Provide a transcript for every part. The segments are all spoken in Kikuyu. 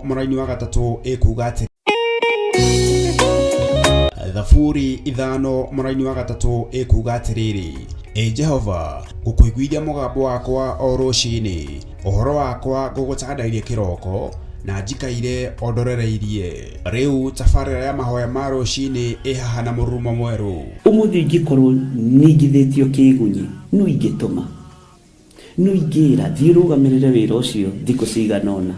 Mũraini wa gatatũ ĩkuga atĩ Thaburi 5 mũraini wa gatatũ ĩkuga atĩrĩrĩ, Ĩ Jehova, ngũkũiguithia mũgambo wakwa o rũcinĩ, ũhoro wakwa ngũgũtandairie kĩroko, na njikaire o ndorereirie. Rĩu tabarĩra ya mahoya ma rũcinĩ ĩ haha na mũrurumo mwerũ. Ũmũthĩ ingĩkorwo ningithĩtio kĩgunyi, nũ ingĩtũma? Nũ ingĩra thiĩ ũrũgamĩrĩre wĩra ũcio thikũ cigana ũna?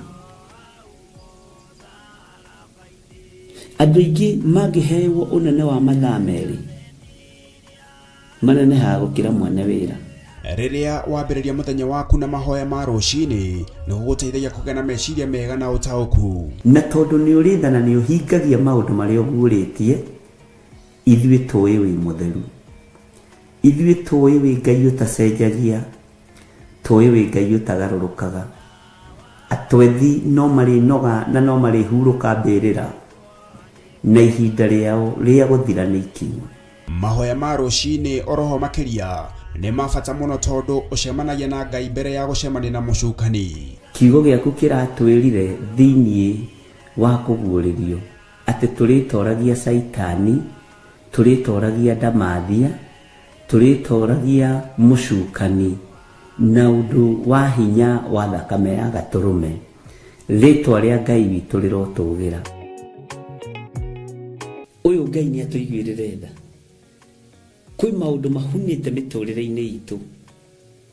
Andũ aingĩ mangĩhewo ũnene wa mathaa merĩ, manenehaga gũkĩra mwene wĩra. Rĩrĩa wambĩrĩria mũthenya waku na mahoya ma rũcinĩ, nĩ gũgũteithagia kũgĩa na meciria mega na ũtaũku. Na tondũ nĩ ũrĩ tha na nĩ ũhingagia maũndũ marĩa ũguũrĩtie, ithuĩ tũĩ wĩ mũtheru. Ithuĩ tũĩ wĩ Ngai ũtacenjagia, tũĩ wĩ Ngai ũtagarũrũkaga. Atwethi no marĩnoga na no marĩhurũka mbĩrĩra, na ihinda rĩao rĩa gũthira nĩ ikinyu. Mahoya ma rũcinĩ oroho makĩria nĩ ma bata mũno tondũ ũcemanagia na Ngai mbere ya gũcemania na mũcukani. Kiugo gĩaku kĩratwĩrire thĩinĩ wa kũguũrĩrio atĩ tũrĩtoragia Caitani, tũrĩtoragia ndamathia, tũrĩtoragia mũcukani na ũndũ wa hinya wa thakame ya gatũrũme. Rĩtwa rĩa Ngai witũ rĩrotũgĩra. Ũyũ Ngai nĩ atũiguĩrĩre tha. Kwĩ maũndũ mahunĩte mĩtũrĩre-inĩ itũ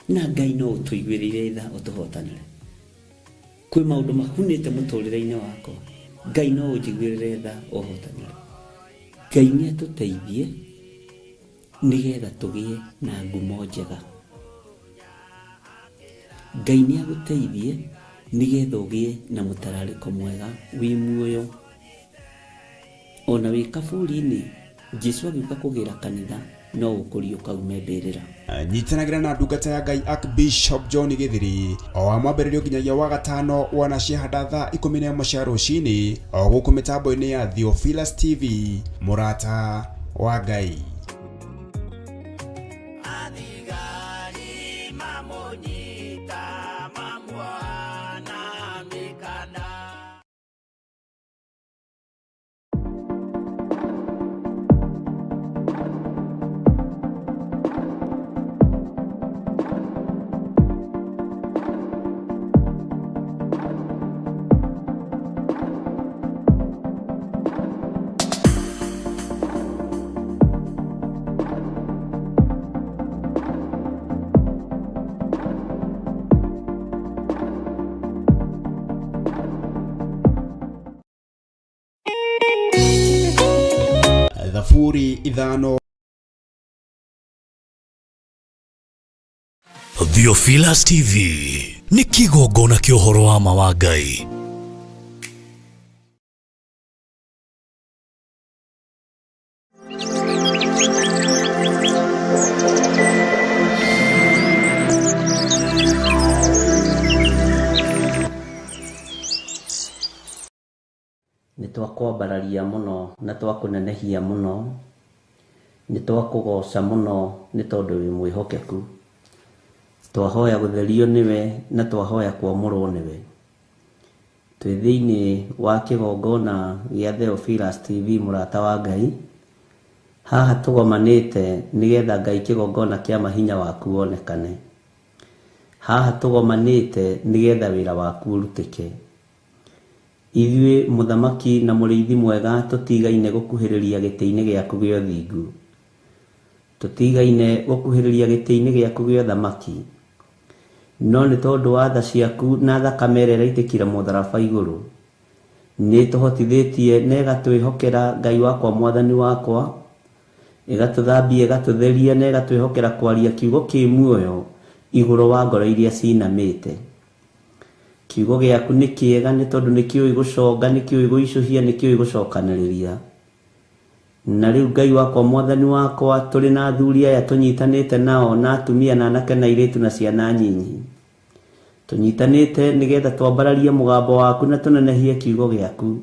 na Ngai no ũtũiguĩrĩire tha ũtũhotanĩre. Kwĩ maũndũ mahunĩte mũtũrĩre-inĩ wakwa, Ngai no ũnjiguĩrĩre tha ũhotanĩre. Ngai nĩ atũteithie nĩgetha tũgĩe na ngumo njega. Ngai nĩ agũteithie nĩgetha ũgĩe na mũtararĩko mwega wĩ muoyo. Ona wĩ kaburi-inĩ, Jesu agĩũka kũgĩra kanitha no ũkũriũka ume mbĩrĩra. Nyitanagĩra na ndungata ya Ngai Archbishop John Githiri o wa mwambĩrĩrio nginyagia wa gatano wana ciahanda thaa 11 cia rũcinĩ o gũkũ mĩtambo-inĩ ya Theophilus TV, mũrata wa Ngai. Athigari mamũnyita mamuoha na mĩkanda. Thaburi 5 Theophilus TV nĩ kĩgongona kĩa ũhoro wa ma wa Ngai. Nĩ twakwambararia mũno na twakũnenehia mũno, nĩ twakũgoca mũno nĩ tondũ wĩ mwĩhokeku. Twahoya gũtherio nĩwe na twahoya kwamũrwo nĩwe. Twĩ thĩinĩ wa kĩgongona gĩa Theophilus TV mũrata wa Ngai. Haha tũgomanĩte nĩgetha Ngai kĩgongona kĩa mahinya waku wonekane. Haha tũgomanĩte nĩgetha wĩra waku ũrutĩke. Ithuĩ mũthamaki na mũrĩithi mwega tũtigaine gũkuhĩrĩria gĩtĩ-inĩ gĩaku gĩa ũthingu. Tũtigaine gũkuhĩrĩria gĩtĩ-inĩ gĩaku gĩa ũthamaki. No nĩ tondũ wa tha ciaku na thakame ĩrĩa ĩraitĩkire mũtharaba igũrũ, nĩ ĩtũhotithĩtie na ĩgatwĩhokera Ngai wakwa mwathani wakwa, ĩgatũthambia ĩgatũtheria na ĩgatwĩhokera kwaria kiugo kĩ muoyo igũrũ wa ngoro iria cinamĩte. Kiugo gĩaku nĩ kĩega nĩ tondũ nĩ kĩũĩ gũconga, nĩ kĩũĩ gũicũhia, nĩ kĩũĩ gũcokanĩrĩria. Na rĩu Ngai wakwa mwathani wakwa, tũrĩ na athuri aya tũnyitanĩte nao, na atumia na anake na airĩtu na ciana nyinyi. Tũnyitanĩte nĩgetha twambararie mũgambo waku na tũnenehie kiugo gĩaku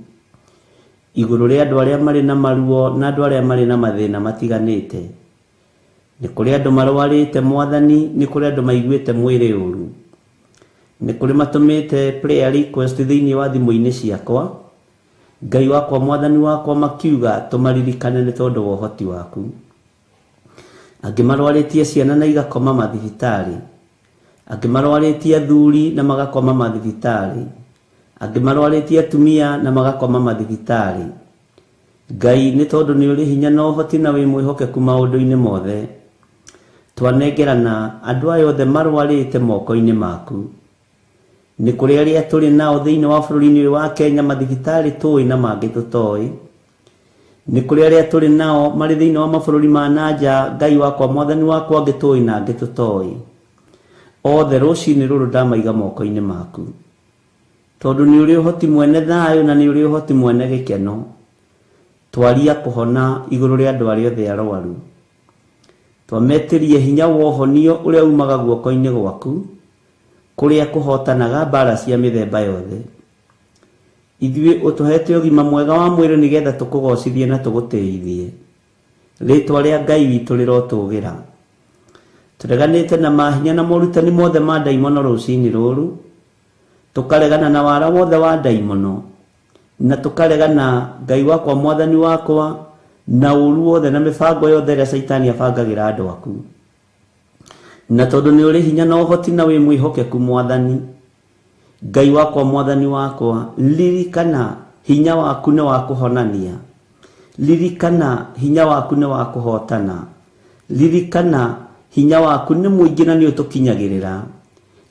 igũrũ rĩa andũ arĩa marĩ na maruo na andũ arĩa marĩ na mathĩna matiganĩte. Nĩ kũrĩ andũ marwarĩte mwathani, nĩ kũrĩ andũ maiguĩte mwĩrĩ ũru. Nĩ kũrĩ matũmĩte prayer request thĩinĩ wa thimũ-inĩ ciakwa. Ngai wakwa mwathani wakwa makiuga tũmaririkane nĩ tondũ wa ũhoti waku. Angĩ marwarĩtie ciana na igakoma mathibitarĩ. Angĩ marwarĩtie athuri na magakoma mathibitarĩ. Angĩ marwarĩtie atumia na magakoma mathibitarĩ. Ngai nĩ tondũ nĩ ũrĩ hinya na ũhoti na wĩ mwĩhokeku maũndũ-inĩ mothe. Twanengerana andũ aya othe marwarĩte moko-inĩ maku. Nĩ kũrĩ arĩa tũrĩ nao thĩinĩ wa bũrũri-inĩ ũyũ wa Kenya mathibitarĩ tũĩ na mangĩ tũtoĩ. Nĩ kũrĩ arĩa tũrĩ nao marĩ thĩinĩ wa mabũrũri ma na nja, Ngai wakwa mwathani wakwa angĩ tũĩ na angĩ tũtoĩ. Othe rũcinĩ rũrũ ndamaiga moko-inĩ maku. Tondũ nĩ ũrĩ ũhoti mwene thayũ na nĩ ũrĩ ũhoti mwene gĩkeno. Twaria kũhona igũrũ rĩa andũ arĩa othe arwaru. Twametĩrie hinya wa ũhonio ũrĩa umaga guoko-inĩ gwaku, kũrĩa kũhotanaga mbara cia mĩthemba yothe. Ithuĩ ũtũhete ũgima mwega wa mwĩrĩ nĩgetha tũkũgocithie na tũgũtĩithie. Rĩtwa rĩa Ngai witũ rĩrotũgĩra. Tũreganĩte na mahinya na morutani mothe ma ndaimono rũcinĩ rũrũ. Tũkaregana na wara wothe wa ndaimono. Na tũkaregana Ngai wakwa mwathani wakwa na ũru wothe na mĩbango yothe ĩrĩa Caitani abangagĩra andũ aku. Na tondũ nĩ ũrĩ hinya na ũhoti na wĩ mwĩhokeku mwathani, Ngai wakwa mwathani wakwa, ririkana hinya waku nĩ wa kũhonania. Ririkana hinya waku nĩ wa kũhotana. Ririkana hinya waku nĩ mũingĩ na nĩ ũtũkinyagĩrĩra.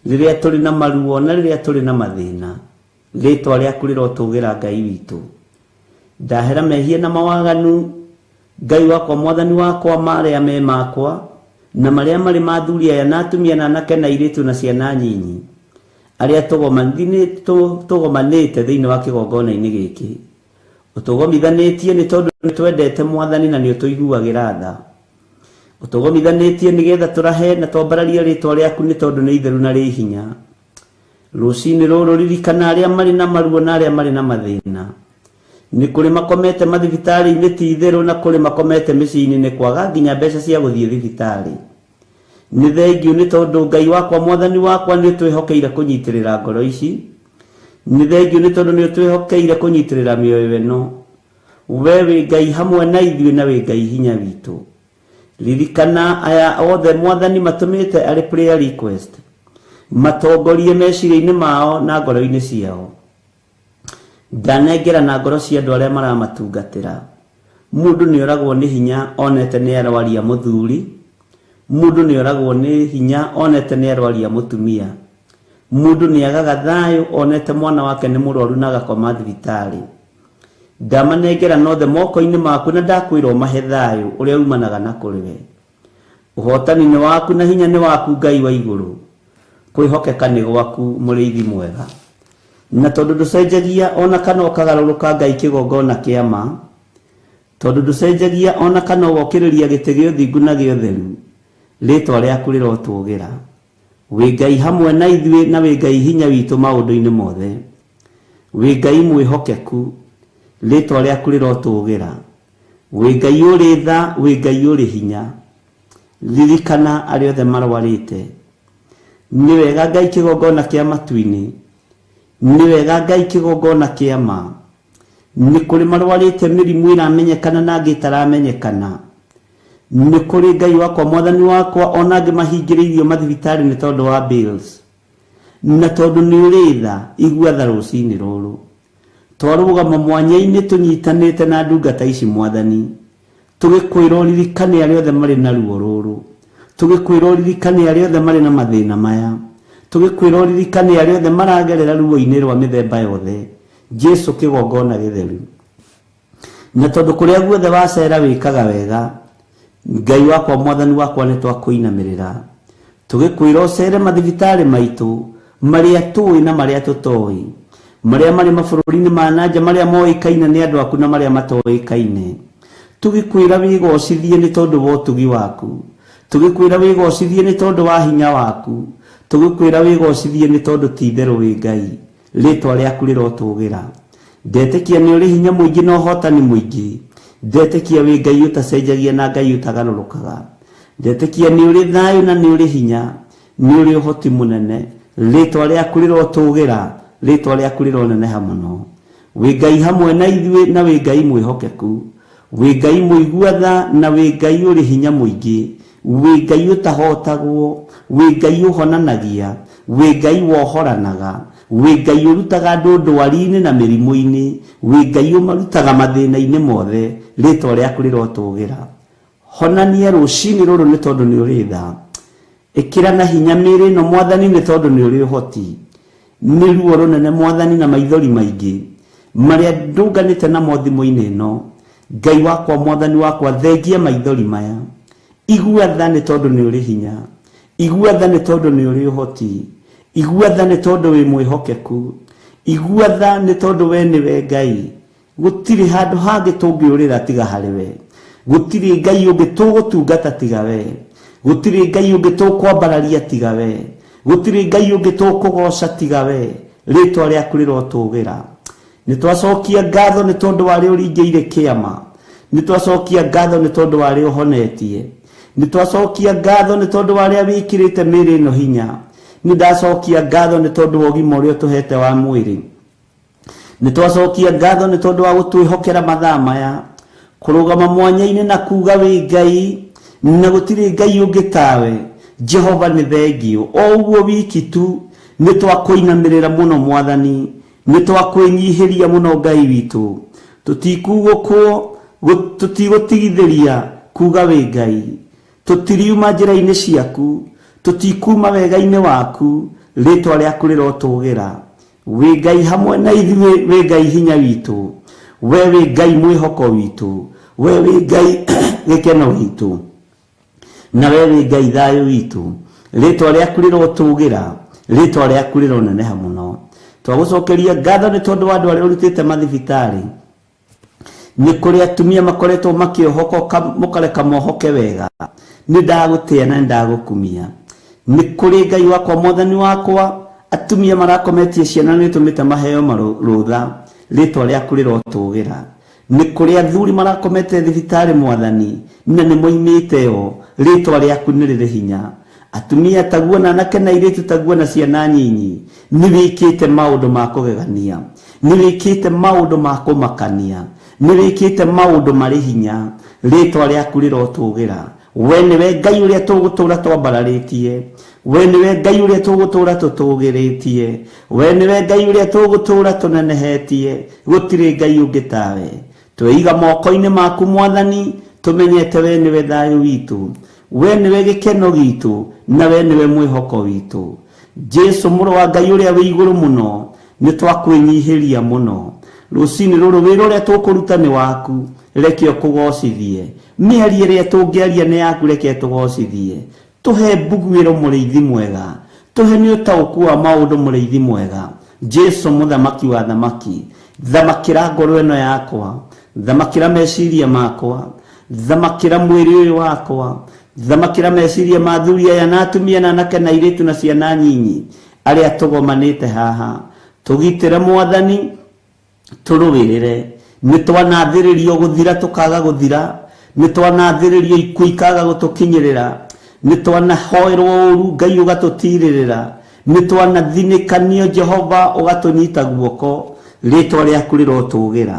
Rĩrĩa tũrĩ na maruo na rĩrĩa tũrĩ na mathĩna, rĩtwa rĩaku rĩrotũgĩra Ngai witũ. Ndahera mehia na mawaganu, Ngai wakwa mwathani wakwa marĩa me makwa, na marĩa marĩ ma athuri aya na atumia na anake na airĩtu na ciana nyinyi, arĩa tũgomanĩte thĩinĩ wa kĩgongona-inĩ gĩkĩ. Ũtũgomithanĩtie nĩ tondũ nĩ twendete mwathani na nĩ ũtũiguagĩra tha. Ũtũgomithanĩtie nĩgetha tũrahe na twambararie rĩtwa rĩaku nĩ tondũ nĩ itheru na rĩ hinya. Rũcinĩ rũrũ ririkana arĩa marĩ na maruo na arĩa marĩ na mathĩna. Nĩ kũrĩ makomete mathibitarĩ-inĩ ti itherũ na kũrĩ makomete mĩciĩ-inĩ nĩ kwaga nginya mbeca cia gũthiĩ thibitarĩ. Nĩ thengiũ nĩ tondũ Ngai wakwa mwathani wakwa nĩ ũtwĩhokeire kũnyitĩrĩra ngoro ici. Nĩ thengiũ nĩ tondũ nĩ ũtwĩhokeire kũnyitĩrĩra mĩoyo ĩno. We wĩ Ngai hamwe na ithuĩ na wĩ Ngai hinya witũ. Ririkana aya othe mwathani matũmĩte arĩ prayer request. Matongorie meciria-inĩ mao na ngoro-inĩ ciao. Ndanengera na ngoro cia andũ arĩa maramatungatĩra. Mũndũ nĩ oragwo nĩ hinya onete nĩ arwaria mũthuri. Mũndũ nĩ oragwo nĩ hinya onete nĩ arwaria mũtumia. Mũndũ nĩ agaga thayũ onete mwana wake nĩ mũrwaru na agakoma thibitarĩ. Ndamanengera nothe moko-inĩ maku na ndakwĩra ũmahe thayũ ũrĩa umanaga na kũrĩ we. Ũhotani nĩ waku na hinya nĩ waku Ngai wa igũrũ. Kwĩhokeka nĩ gwaku mũrĩithi mwega. Na tondũ ndũcenjagia ona kana ũkagarũrũka Ngai kĩgongona kĩa ma, tondũ ndũcenjagia ona kana ũgokĩrĩria gĩtĩ gĩa ũthingu na gĩa ũtheru, rĩtwa rĩaku rĩrotũgĩra. Wĩ Ngai hamwe na ithuĩ na wĩ Ngai hinya witũ maũndũ-inĩ mothe. Wĩ Ngai mwĩhokeku, rĩtwa rĩaku rĩrotũgĩra. Wĩ Ngai ũrĩ tha, wĩ Ngai ũrĩ hinya. Ririkana arĩa othe marwarĩte. Nĩ wega Ngai kĩgongona kĩa matu-inĩ. Nĩ wega Ngai kĩgongona kĩa ma. Nĩ kũrĩ marwarĩte mĩrimũ ĩramenyekana na angĩ ĩtaramenyekana. Nĩ kũrĩ Ngai wakwa mwathani wakwa ona angĩ mahingĩrĩirio mathibitarĩ nĩ tondũ wa bills. Na tondũ nĩ ũrĩ tha, igua tha rũcinĩ rũrũ. Twarũgama mwanya-inĩ tũnyitanĩte na ndungata ici mwathani. Tũgĩkwĩra ũririkane arĩa othe marĩ na ruo rũrũ. Tũgĩkwĩra ũririkane arĩa othe marĩ na mathĩna maya. Tũgĩkwĩra ũririkane arĩa othe maragerera ruo-inĩ rwa mĩthemba yothe. Jesu kĩgongona gĩtheru. Na tondũ kũrĩa guothe wacera wĩkaga wega, Ngai wakwa mwathani wakwa nĩ twakũinamĩrĩra. Tũgĩkwĩra ũcere mathibitarĩ maitũ, marĩa tũĩ na marĩa tũtoĩ, marĩa marĩ mabũrũri-inĩ ma na nja, marĩa moĩkaine nĩ andũ aku na marĩa matoĩkaine. Tũgĩkwĩra wĩgocithie nĩ tondũ wa ũtugi waku. Tũgĩkwĩra wĩgocithie nĩ tondũ wa hinya waku. Tũgĩkwĩra wĩgocithie nĩ tondũ ti itherũ wĩ Ngai. Rĩtwa rĩaku rĩrotũgĩra. Ndetĩkia nĩ ũrĩ hinya mũingĩ na ũhotani mũingĩ. Ndetĩkia wĩ Ngai ũtacenjagia na Ngai ũtagarũrũkaga. Ndetĩkia nĩ ũrĩ thayũ na nĩ ũrĩ hinya, nĩ ũrĩ ũhoti mũnene. Rĩtwa rĩaku rĩrotũgĩra, rĩtwa rĩaku rĩroneneha mũno. Wĩ Ngai hamwe na ithuĩ na wĩ Ngai mwĩhokeku. Wĩ Ngai mũigua tha na wĩ Ngai ũrĩ hinya mũingĩ. Wĩ Ngai ũtahotagwo, wĩ Ngai ũhonanagia, wĩ Ngai wohoranaga, wĩ Ngai ũrutaga andũ ndwari-inĩ na mĩrimũ-inĩ, wĩ Ngai ũmarutaga mathĩna-inĩ mothe. Rĩtwa rĩaku rĩrotũgĩra. Honania rũcinĩ rũrũ nĩ tondũ nĩ ũrĩ tha. Ĩkĩra na hinya mĩĩrĩ ĩno Mwathani nĩ tondũ nĩ ũrĩ ũhoti. Nĩ ruo rũnene Mwathani na maithori maingĩ marĩa ndũnganĩte namo thimũ-inĩ ĩno. Ngai wakwa Mwathani wakwa thengia maithori maya. Igua tha nĩ tondũ nĩ ũrĩ hinya. Igua tha nĩ tondũ nĩ ũrĩ ũhoti. Igua tha nĩ tondũ wĩ mwĩhokeku. Igua tha nĩ tondũ we nĩwe Ngai. Gũtirĩ handũ hangĩ tũngĩũrĩra tiga harĩ we. Gũtirĩ Ngai ũngĩ tũgũtungata tiga we. Gũtirĩ Ngai ũngĩ tũkwambararia tiga we. Gũtirĩ Ngai ũngĩ tũkũgoca tiga we. Rĩtwa rĩaku rĩrotũgĩra. Nĩ twacokia ngatho nĩ tondũ wa arĩa ũringĩire kĩama. Nĩ twacokia ngatho nĩ tondũ wa arĩa ũhonetie. Nĩ twacokia ngatho nĩ tondũ wa arĩa wĩkĩrĩte mĩĩrĩ ĩno hinya. Nĩ ndacokia ngatho nĩ tondũ wa ũgima ũrĩa ũtũhete wa mwĩrĩ. Nĩ twacokia ngatho nĩ tondũ wa gũtwĩhokera mathaa maya, kũrũgama mwanya-inĩ na kuga wĩ Ngai na gũtirĩ Ngai ũngĩ tawe. Jehova nĩ thengiũ. O ũguo wiki tu nĩ twakũinamĩrĩra mũno Mwathani, nĩ twakwĩnyihĩria mũno Ngai witũ. Tũtikugũkwo, tũtigũtigithĩria kuga wĩ Ngai. Tũtiriuma njĩra-inĩ ciaku, tũtikuma wega-inĩ waku, rĩtwa rĩaku rĩrotũgĩra. Wĩ Ngai hamwe na ithuĩ, wĩ Ngai hinya witũ. We wĩ Ngai mwĩhoko witũ. We wĩ Ngai gĩkeno gitũ. Na we wĩ Ngai thayũ witũ. Rĩtwa rĩaku rĩrotũgĩra, rĩtwa rĩaku rĩroneneha mũno. Twagũcokeria ngatho nĩ tondũ wa andũ arĩa ũrutĩte mathibitarĩ. Nĩ kũrĩ atumia makoretwo makĩohoka mũkareka mohoke wega. Nĩ ndagũtĩa na nĩ ndagũkumia. Nĩ kũrĩ Ngai wakwa Mwathani wakwa, atumia marakometie ciana nĩ ũtũmĩte maheo rũtha, rĩtwa rĩaku rĩrotũgĩra. Nĩ kũrĩ athuri marakomete thibitarĩ Mwathani, na nĩ moimĩte o, rĩtwa rĩaku nĩ rĩrĩ hinya. Atumia taguo na anake na airĩtu taguo na ciana nyinyi, nĩ wĩkĩte maũndũ ma kũgegania. Nĩ wĩkĩte maũndũ ma kũmakania. Nĩ wĩkĩte maũndũ marĩ hinya. Rĩtwa rĩaku rĩrotũgĩra. We nĩwe Ngai ũrĩa tũgũtũũra twambararĩtie. We nĩwe Ngai ũrĩa tũgũtũũra tũtũgĩrĩtie. We nĩwe Ngai ũrĩa tũgũtũũra tũnenehetie. Gũtirĩ Ngai ũngĩ tawe. Tweiga moko-inĩ maku Mwathani, tũmenyete we nĩwe thayũ witũ. We nĩwe gĩkeno gitũ, na we nĩwe mwĩhoko witũ. Jesu mũrũ wa Ngai ũrĩa wĩ igũrũ mũno, nĩ twakwĩnyihĩria mũno. Rũcinĩ rũrũ wĩra ũrĩa tũkũruta nĩ waku, reke ũkũgocithie. Mĩario ĩrĩa tũngĩaria nĩ yaku, reke tũgocithie. Tũhe mbuguĩro mũrĩithi mwega. Tũhe nĩ ũtaũku wa maũndũ mũrĩithi mwega. Jesu mũthamaki wa thamaki, thamakĩra ngoro ĩno yakwa, thamakĩra meciria makwa, thamakĩra mwĩrĩ ũyũ wakwa, thamakĩra meciria ma athuri aya na atumia na anake na airĩtu na ciana nyinyi arĩa tũgomanĩte haha. Tũgitĩre Mwathani, tũrũĩrĩre. Nĩ twanathĩrĩrio gũthira tũkaga gũthira, nĩ twanathĩrĩrio ikuũ ikaga gũtũkinyĩrĩra, nĩ twanahoerwo ũru Ngai ũgatũtirĩrĩra, nĩ twanathinĩkanio Jehova ũgatũnyita guoko, rĩtwa rĩaku rĩrotũgĩra.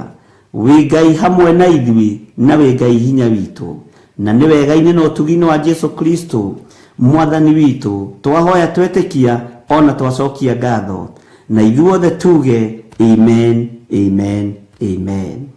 Wĩ Ngai hamwe na ithuĩ na wĩ Ngai hinya witũ. Na nĩ wega-inĩ na ũtugi-inĩ wa Jesu Kristo Mwathani witũ twahoya twetĩkia ona twacokia ngatho. Na ithuothe tuge amen, amen, amen.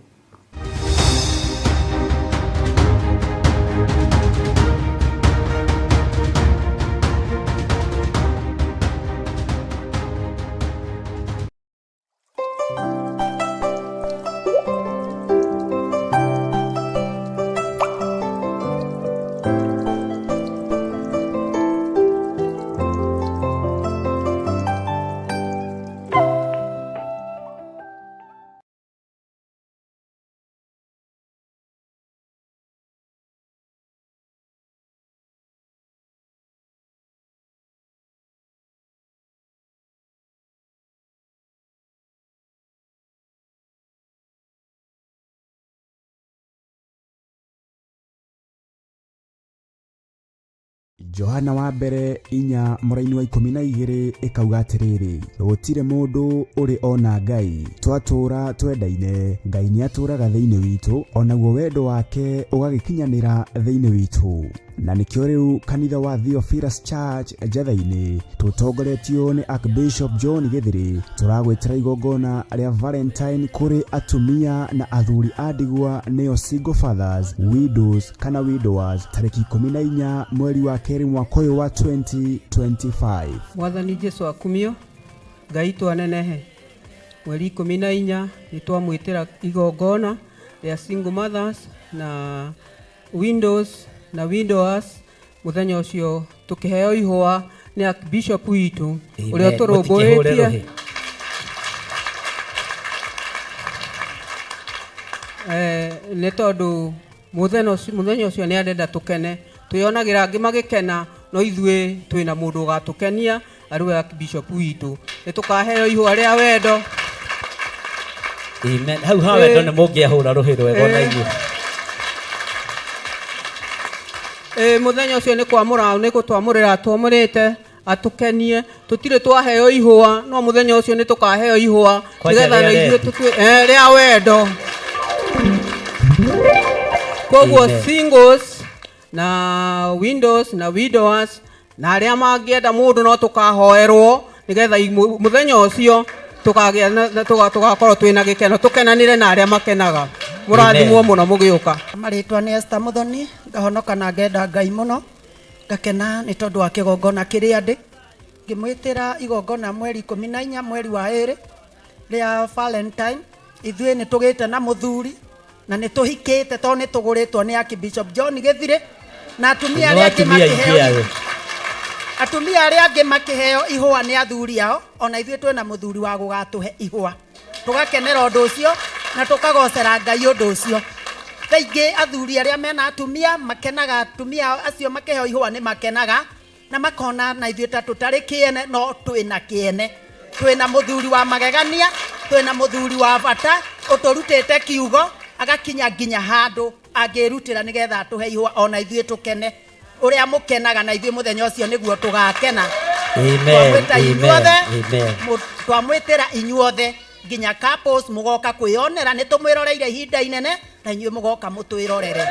Johana wa mbere 4 mũraini wa 12 ĩkauga atĩrĩrĩ, gũtirĩ mũndũ ũrĩ ona Ngai, twatũũra twendaine, Ngai nĩatũũraga thĩinĩ witũ, onaguo wendo wake ũgagĩkinyanĩra thĩinĩ witũ. Na nĩkĩo rĩu kanitha wa Theophilus Church Njetha-inĩ tũtongoretio nĩ Archbishop John Gĩthĩrĩ tũragwĩtĩra igongona rĩa Valentine kũrĩ atumia na athuri a ndigwa nĩo single fathers, widows kana widowers tarĩki 14 mweri wa kerĩ mwaka ũyũ wa 2025. Mwathani Jesu akumio, Ngai twanenehe. Mweri 14 nĩ twamwĩtĩra igongona rĩa single mothers na widows na widowers. Mũthenya ũcio tũkĩheo ihũa nĩ Archbishop witũ ũrĩa Amen. Mũtikĩhũre ũtũrũmbũĩtie. Rũhĩ. Nĩ tondũ mũthenya ũcio nĩ arenda tũkene, twĩonagĩra angĩ magĩkena, no ithuĩ twĩna mũndũ ũgatũkenia arĩ we Archbishop witũ. Nĩ tũkaheo ihũa rĩa wendo. Amen. Hau ha wendo nĩ mũngĩahũra rũhĩ rwega ona inyuĩ. Mũthenya ũcio nĩ kwamũra, nĩ gũtwamũrĩra twamũrĩte atũkenie. Tũtirĩ twaheo ihũa, no mũthenya ũcio nĩ tũkaheo ihũa Kwanja nĩgetha rĩa na ithuĩ rendi. Rĩa wendo. Koguo Amen. singles na widows na widowers na arĩa mangĩenda mũndũ no tũkahoerwo nĩgetha mũthenya ũcio tũkagĩa na tũgakorwo twĩna gĩkeno, tũkenanĩre na arĩa makenaga. Mũrathimwo Amen. mũno mũgĩũka. Marĩtwa nĩ Esther Muthoni, ngahonoka na ngenda Ngai mũno, ngakena nĩ tondũ wa kĩgongona kĩrĩa ndĩ. Ngĩmwĩtĩra igongona mweri 14 mweri wa 2 rĩa Valentine. Ithuĩ nĩ tũgĩte na mũthuri na nĩ tũhikĩte tondũ nĩ tũgũrĩtwo nĩ Archbishop John Gĩthirĩ, na atumia Nĩ arĩa angĩ atumia aingĩ makĩheo ayo. Atumia arĩa angĩ makĩheo ihũa nĩ athuri ao, ona ithuĩ twĩna mũthuri wa gũgatũhe ihũa. Tũgakenera ũndũ ũcio na tũkagocera Ngai ũndũ ũcio. Kaingĩ athuri arĩa mena atumia makenaga, atumia acio makĩheo ihũa nĩ makenaga na makona na ithuĩ ta tũtarĩ kĩene, no twĩna kĩene. Twĩna mũthuri wa magegania, twĩna mũthuri wa bata ũtũrutĩte kiugo agakinya nginya handũ angĩrutĩra nĩgetha atũhe ihũa ona ithuĩ tũkene. Ũrĩa mũkenaga na ithuĩ mũthenya ũcio nĩguo tũgakena. Amen. Twamwĩta Amen. inyuothe, Amen. twamwĩtĩra inyuothe nginya couples mũgoka kwĩyonera, nĩ tũmwĩroreire ihinda inene na inyuĩ mũgoka mũtwĩrorere.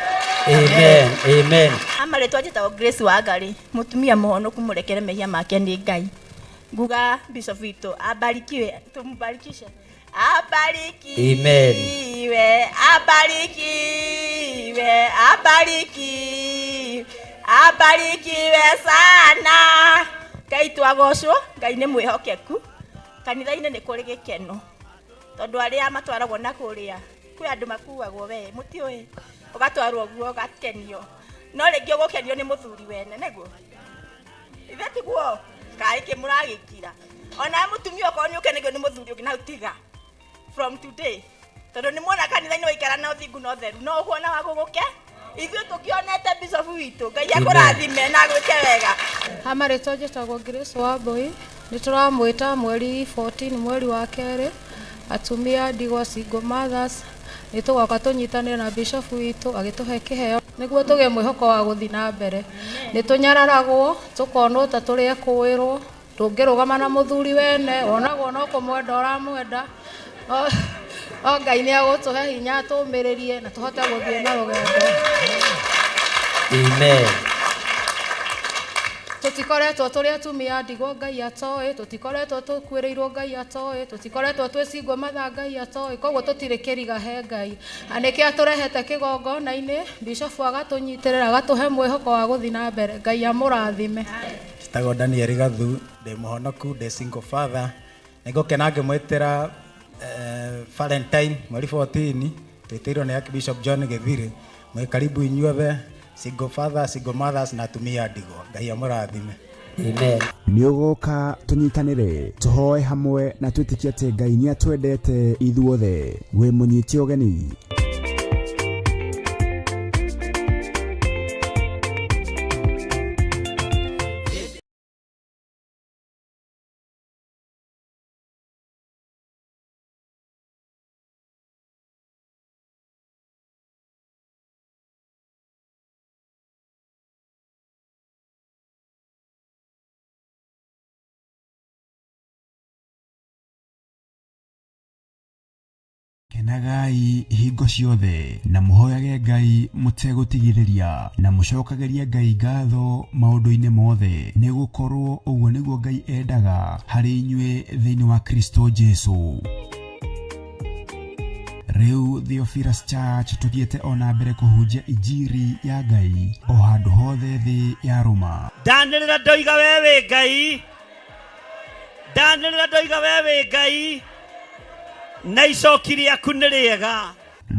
Amen. Amen. Amarĩtwa njĩtagwo Grace Wangari, mũtumia mũhonoku mũrekere mehia make nĩ Ngai. Nguga Bishop witũ abarikiwe, tũmbarikishe. Abarikiwe, Amen. abarikiwe, abarikiwe, abarikiwe sana. Ngai twagocwo, Ngai nĩ mwĩhokeku. Kanitha-inĩ nĩ kũrĩ gĩkeno tondũ arĩa matwaragwo na kũrĩa kwĩ andũ makuagwo we mũtiũĩ, ũgatwarwo guo ũgakenio, no rĩngĩ ũgũkenio nĩ mũthuri wene nĩguo ithe tiguo kaĩ kĩ mũragĩkira. Ona mũtumia okorwo nĩ ũkenagio nĩ mũthuri ũngĩ na tiga from today, tondũ nĩ muona kanitha-inĩ waikara na ũthingu na ũtheru no ũkuona wa gũgũke. Ithuĩ tũkĩonete Bishop witũ, Ngai akũrathime na agwĩke wega. Amarĩtwa njĩtagwo Grace Wambui, nĩ tũramwĩta mweri 14 mweri wa kerĩ, atumia ndigwa single mothers, nĩ tũgoka tũnyitanĩre na Bishop witũ agĩtũhe kĩheo nĩguo tũgĩe mwĩhoko wa gũthiĩ na mbere. Nĩ tũnyararagwo tũkonwo ta tũrĩ ekũĩrwo, ndũngĩrũgama na mũthuri wene, wonagwo no kũmwenda ũramwenda. No Ngai nĩ agũtũhe hinya tũmĩrĩrie na tũhote gũthiĩ na rũgendo. Amen. Tũtikoretwo tũrĩ atumia ndigwa Ngai atoĩ, tũtikoretwo tũkuĩrĩirwo Ngai atoĩ, tũtikoretwo twĩ single mother Ngai atoĩ, koguo tũtirĩ kĩriga he Ngai. Na nĩkĩo atũrehete kĩgongona-inĩ, Bishop agatũnyitĩrĩra agatũhe mwĩhoko wa gũthiĩ na mbere. Ngai amũrathime. Njĩtagwo Daniel Gathu, ndĩ mũhonoku, ndĩ single father. Nĩngũkena ngĩmwĩtĩra Valentine mweri 14, twĩtĩirwo nĩ Archbishop John Gĩthirĩ. Mwĩ karibu inyuothe, single father, single mothers na atumia ndigwa. Ngai amũrathime. Amen. Nĩ ũgoka tũnyitanĩre, tũhoe hamwe na twĩtĩkie atĩ Ngai nĩ atwendete ithuothe. Wĩ mũnyite ũgeni. Kenagai hingo ciothe na mũhoyage Ngai mũtegũtigithĩria na mũcokagĩrie Ngai ngatho maũndũ-inĩ mothe, nĩ gũkorwo ũguo nĩguo Ngai endaga harĩ inyuĩ thĩinĩ wa Kristo Jesu. Rĩu Theophilus Church tũthiĩte o na mbere kũhunjia injiri ya Ngai o handũ hothe thĩ ya rũma. Ndanĩrĩra ndoiga we wĩ Ngai, ndanĩrĩra ndoiga we wĩ Ngai, na icoki rĩaku nĩ rĩega.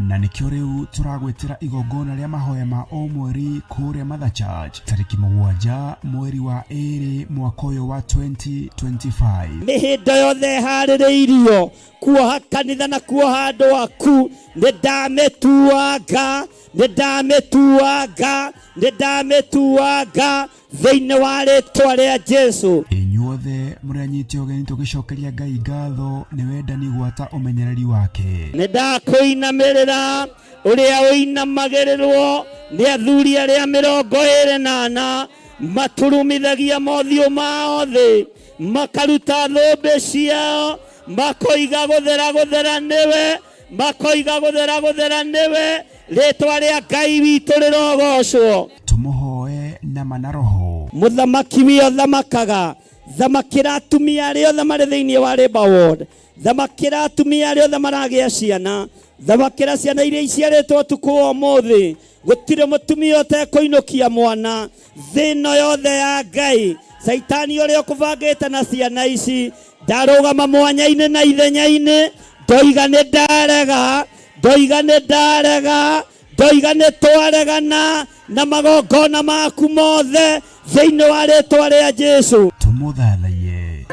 Na nĩkĩo rĩu tũragwĩtĩra igongona rĩa mahoya ma o mweri kũrĩa Mother Church tarĩki 7 mweri wa 2 mwaka ũyũ wa 2025. Mĩhĩndo yothe ĩharĩrĩirio kuoha kanitha na kuoha andũ aku, nĩ ndamĩtuanga, nĩ ndamĩtuanga, nĩ ndamĩtuanga thĩinĩ wa rĩtwa rĩa Jesu. Inyuothe mũrĩ anyite ũgeni tũgĩcokeria Ngai ngatho nĩ wendani gwata ũmenyereri wake. Nĩ ndakũinamĩrĩra ũrĩa ũinamagĩrĩrwo nĩ athuri arĩa 24 maturumithagia mothiũ mao thĩ, makaruta thũmbĩ ciao, makoiga gũthera gũthera nĩwe, makoiga gũthera gũthera nĩwe, rĩtwa rĩa Ngai witũ rĩrogocwo. Tũmũhoe na ma na roho. Mũthamaki wĩ ũthamakaga, thamakĩra atumia arĩa othe marĩ thĩinĩ wa Labour Ward, thamakĩra atumia arĩa othe maragĩa ciana, thamakĩra ciana iria iciarĩtwo ũtukũ wa ũmũthĩ. Gũtirĩ mũtumia ũtekũinũkia mwana thĩ ĩno yothe ya Ngai. Caitani ũrĩa ũkũbangĩte na ciana ici, ndarũgama mwanya-inĩ na ithenya-inĩ, ndoiga nĩ ndarega, ndoiga nĩ ndarega, ndoiga nĩ twaregana na magongona maku mothe thĩinĩ wa rĩtwa rĩa Jesu. Tũmũthathaiye.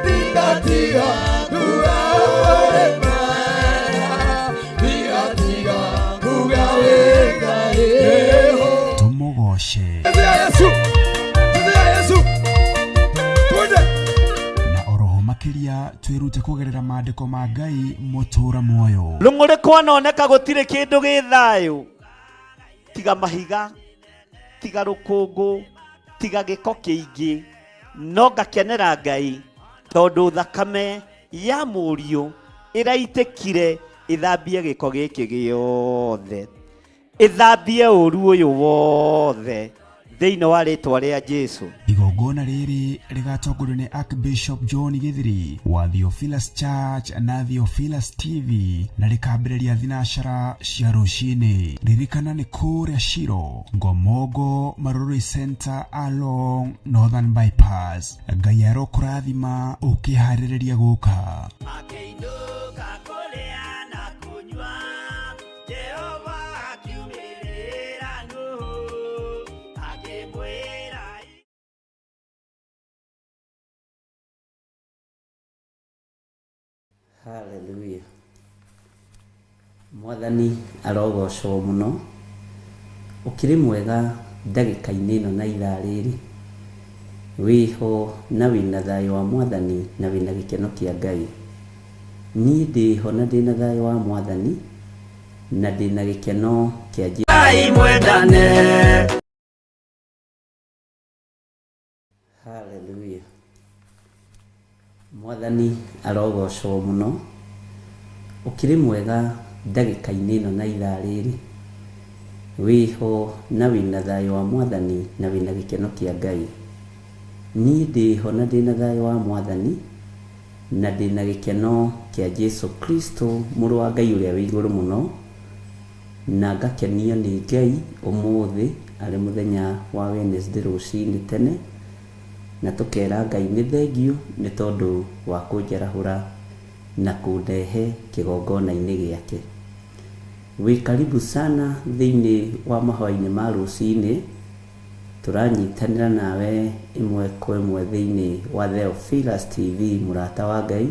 Tũmũgoce. Na oroho makĩria twĩrute kũgerera maandĩko ma Ngai mũtũra muoyo. Rũng'ũrĩ kwanoneka gũtirĩ kĩndũ gĩ thayũ, tiga mahiga, tiga rũkũngũ, tiga gĩko kĩingĩ, no ngakenera Ngai tondũ thakame ya mũriũ ĩraitĩkire ĩthambie gĩko gĩkĩ gĩothe, ĩthambie ũru ũyũ wothe thĩinĩ wa rĩtwa rĩa Jesu. Igongona rĩrĩ rĩgatongorio nĩ Archbishop John Githiri wa Theophilus Church na Theophilus TV na rĩkambĩrĩria thinacara cia rũcinĩ. Ririkana nĩ kũrĩa Shiro, Ngomongo, Marurui Center along Northern Bypass. Ngai arokũrathima ũkĩharĩrĩria gũka. Akĩinũka kũrĩa na kũnyua, Jehova akiumĩrĩra Nuhu, akĩmwĩra. Hallelujah. Mwathani arogocwo mũno. Ũkĩrĩ mwega ndagĩka-inĩ ĩno na ithaa rĩrĩ. Wĩho na wĩna thayũ wa Mwathani na wĩna gĩkeno kĩa Ngai. Niĩ ndĩho na ndĩna thayũ wa Mwathani na ndĩna gĩkeno kĩa Jesu. Ngai mwendane. Hallelujah. Mwathani arogocwo mũno. Ũkĩrĩ mwega ndagĩka-inĩ ĩno na ithaa rĩrĩ. Wĩho na wĩna thayũ wa Mwathani na wĩna gĩkeno kĩa Ngai. Niĩ ndĩho na ndĩna thayũ wa Mwathani na ndĩna gĩkeno kĩa Jesu Kristo mũrũ wa Ngai ũrĩa wĩ igũrũ mũno, na ngakenio nĩ Ngai ũmũthĩ arĩ mũthenya wa Wednesday rũcinĩ tene, na tũkera Ngai nĩ thengiũ nĩ tondũ wa kũnjarahũra na kũndehe kĩgongona-inĩ gĩake. Wĩ karibu sana thĩinĩ wa mahoya-inĩ ma rũcinĩ, tũranyitanĩra nawe ĩmwe kwa ĩmwe thĩinĩ wa Theophilus TV mũrata wa Ngai,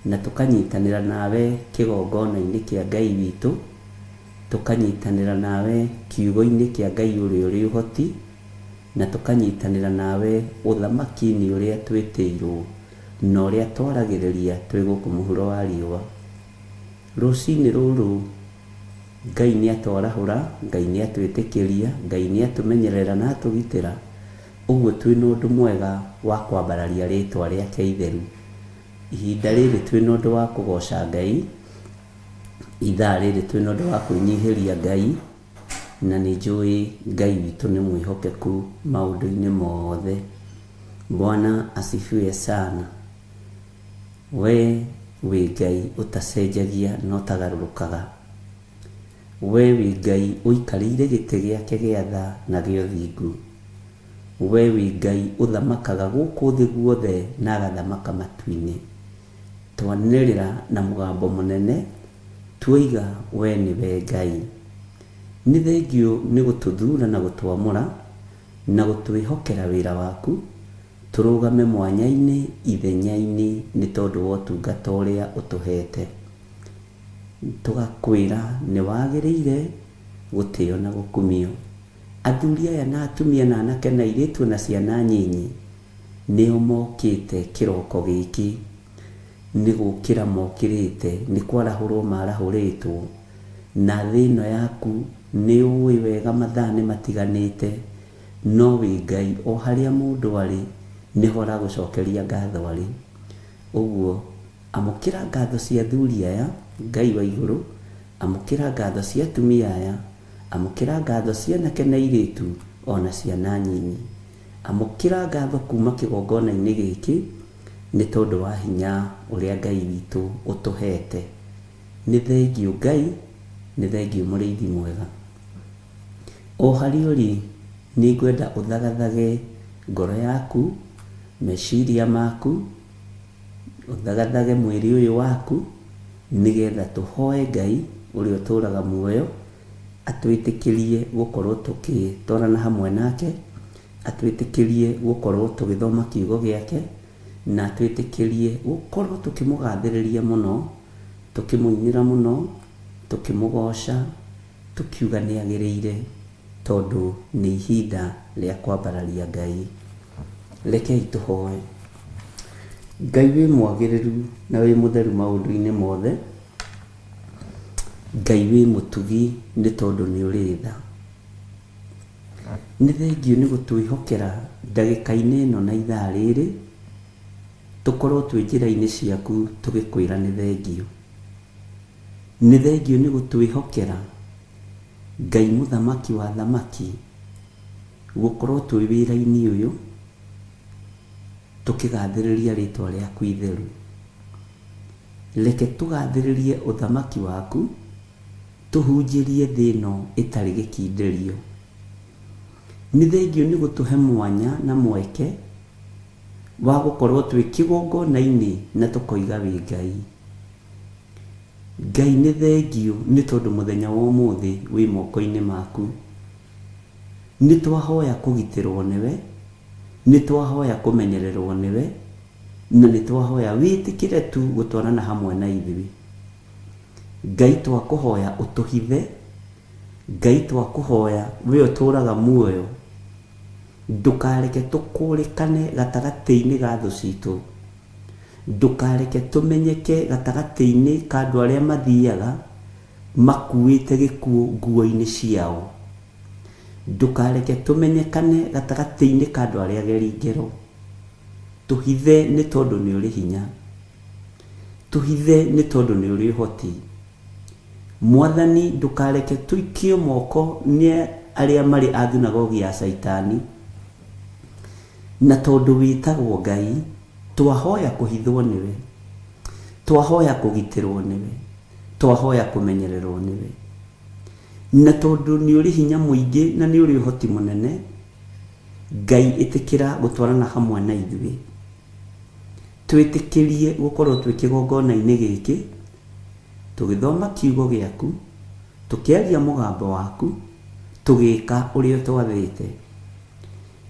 na tũkanyitanĩra nawe kĩgongona-inĩ kĩa Ngai witũ, tũkanyitanĩra nawe kiugo-inĩ kĩa Ngai ũrĩa ũrĩ ũhoti, na tũkanyitanĩra nawe ũthamaki-inĩ ũrĩa twĩtĩirwo na ũrĩa twaragĩrĩria twĩ gũkũ mũhuro wa riũa. Rũcinĩ rũrũ Ngai nĩ atwarahũra, Ngai nĩ atwĩtĩkĩria, Ngai nĩ atũmenyerera na atũgitĩra, ũguo twĩna ũndũ mwega wa kwambararia rĩtwa rĩake itheru. Ihinda rĩrĩ twĩna ũndũ wa kũgoca Ngai, Ithaa rĩrĩ twĩna ũndũ wa kwĩnyihĩria Ngai, na nĩ njũĩ Ngai witũ nĩ mwĩhokeku maũndũ-inĩ mothe. Bwana asifiwe sana. We wĩ Ngai ũtacenjagia na ũtagarũrũkaga. We wĩ Ngai ũikarĩire gĩtĩ gĩake gĩa tha na gĩa ũthingu. We wĩ Ngai ũthamakaga gũkũ thĩ guothe na agathamaka matu-inĩ. Twanĩrĩra na mũgambo mũnene, tuoiga we nĩwe Ngai. Nĩ thengiũ nĩ gũtũthura na gũtwamũra, na gũtwĩhokera wĩra waku, tũrũgame mwanya-inĩ ithenya-inĩ nĩ tondũ wa ũtungata ũrĩa ũtũhete. Tũgakwĩra nĩ wagĩrĩire gũtĩo na gũkumio. Athuri aya na atumia na anake na airĩtu na ciana nyinyi nĩo mokĩte kĩroko gĩkĩ. Nĩ gũkĩra mokĩrĩte, nĩ kwarahũrwo marahũrĩtwo. Na thĩ ĩno yaku nĩ ũĩ wega mathaa nĩ matiganĩte, no wĩ Ngai o harĩa mũndũ arĩ nĩho aragũcokeria ngatho arĩ. Ũguo amũkĩra ngatho cia athuri aya, Ngai wa igũrũ, amũkĩra ngatho cia atumia aya, amũkĩra ngatho cia anake na airĩtu o na ciana nyinyi. Amũkĩra ngatho kuma kĩgongona-inĩ gĩkĩ nĩ tondũ wa hinya ũrĩa Ngai witũ ũtũhete. Nĩ thengiũ Ngai, nĩ thengiũ mũrĩithi mwega. O harĩa ũrĩ nĩ ngwenda ũthagathage ngoro yaku, meciria maku, ũthagathage mwĩrĩ ũyũ waku, nĩgetha tũhoe Ngai ũrĩa ũtũraga muoyo atwĩtĩkĩrie gũkorwo tũgĩtwarana hamwe nake, atwĩtĩkĩrie gũkorwo tũgĩthoma kiugo gĩake, na atwĩtĩkĩrie gũkorwo tũkĩmũgathĩrĩria mũno, tũkĩmũinĩra mũno, tũkĩmũgoca, tũkiuga nĩ agĩrĩire, tondũ nĩ ihinda rĩa kwambararia Ngai. Rekei tũhoe. Ngai wĩ mwagĩrĩru na wĩ mũtheru maũndũ-inĩ mothe, Ngai wĩ mũtugi nĩ tondũ nĩ ũrĩ tha. Nĩ thengiũ nĩ gũtwĩhokera ndagĩka-inĩ ĩno na ithaa rĩrĩ, tũkorwo twĩ njĩra-inĩ ciaku tũgĩkwĩra nĩ thengiũ. Nĩ thengiũ nĩ gũtwĩhokera Ngai mũthamaki wa athamaki, gũkorwo twĩ wĩra-inĩ ũyũ tũkĩgathĩrĩria rĩtwa rĩaku itheru. Reke tũgathĩrĩrie ũthamaki waku, tũhunjĩrie thĩ ĩno ĩtarĩ gĩkindĩrio. Nĩ thengiũ nĩ gũtũhe mwanya na mweke wa gũkorwo twĩ kĩgongona-inĩ na tũkoiga wĩ Ngai. Ngai nĩ thengiũ nĩ tondũ mũthenya wa ũmũthĩ wĩ moko-inĩ maku. Nĩ twahoya kũgitĩrwo nĩwe, nĩ twahoya kũmenyererwo nĩwe, na nĩ twahoya wĩtĩkĩre tu gũtwarana hamwe na ithuĩ. Ngai twakũhoya ũtũhithe, Ngai twakũhoya we ũtũraga muoyo, ndũkareke tũkũrĩkane gatagatĩ-inĩ ga thũ citũ. Ndũkareke tũmenyeke gatagatĩ-inĩ ka andũ arĩa mathiaga makuĩte gĩkuũ nguo-inĩ ciao. Ndũkareke tũmenyekane gatagatĩ-inĩ ka andũ arĩa ageri ngero. Tũhithe nĩ tondũ nĩ ũrĩ hinya. Tũhithe nĩ tondũ nĩ ũrĩ ũhoti. Mwathani ndũkareke tũikio moko nĩ arĩa marĩ a thunagogi ya Caitani. Na tondũ wĩtagwo Ngai, twahoya kũhithwo nĩwe. Twahoya kũgitĩrwo nĩwe. Twahoya kũmenyererwo nĩwe. Na tondũ nĩ ũrĩ hinya mũingĩ na nĩ ũrĩ ũhoti mũnene, Ngai ĩtĩkĩra gũtwarana hamwe na ithuĩ. Twĩtĩkĩrie gũkorwo twĩ kĩgongona-inĩ gĩkĩ, tũgĩthoma kiugo gĩaku, tũkĩaria mũgambo waku, tũgĩka ũrĩa ũtwathĩte.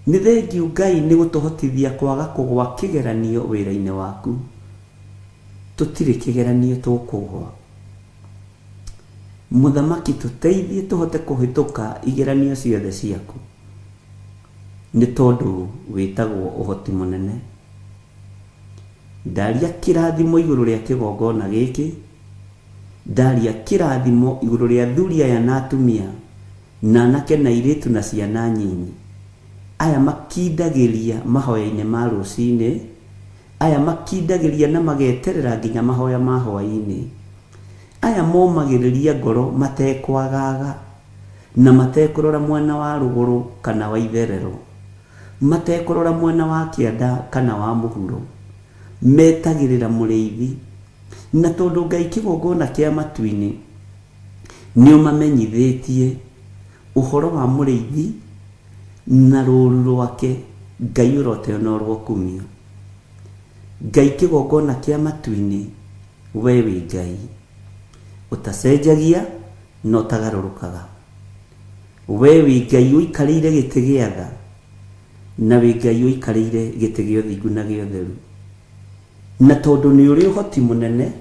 Nĩ thengiũ Ngai nĩ gũtũhotithia kwaga kũgwa kĩgeranio wĩra-inĩ waku. Tũtirĩ kĩgeranio tũkũgwa. Mũthamaki tũteithie tũhote kũhĩtũka igeranio ciothe ciaku. Nĩ tondũ wĩtagwo ũhoti mũnene. Ndaria kĩrathimo igũrũ rĩa kĩgongona gĩkĩ, ndaria kĩrathimo igũrũ rĩa athuri aya na atumia, na anake na airĩtu na ciana nyinyi, aya makindagĩria mahoya-inĩ ma rũcinĩ, aya makindagĩria na mageterera nginya mahoya ma hwaĩ-inĩ, Aya momagĩrĩria ngoro matekwagaaga na matekũrora mwena wa rũgũrũ kana wa itherero, matekũrora mwena wa kĩanda kana wa mũhuro, metagĩrĩra mũrĩithi. Na tondũ Ngai kĩgongona kĩa matu-inĩ nĩũmamenyithĩtie ũhoro wa mũrĩithi na rũũru rwake, Ngai ũroteo na ũrokumio. Ngai kĩgongona kĩa matu-inĩ, we wĩ Ngai ũtacenjagia na ũtagarũrũkaga. We wĩ Ngai ũikarĩire gĩtĩ gĩa tha, na wĩ Ngai ũikarĩire gĩtĩ gĩa ũthingu na gĩa ũtheru. Na tondũ nĩ ũrĩ ũhoti mũnene,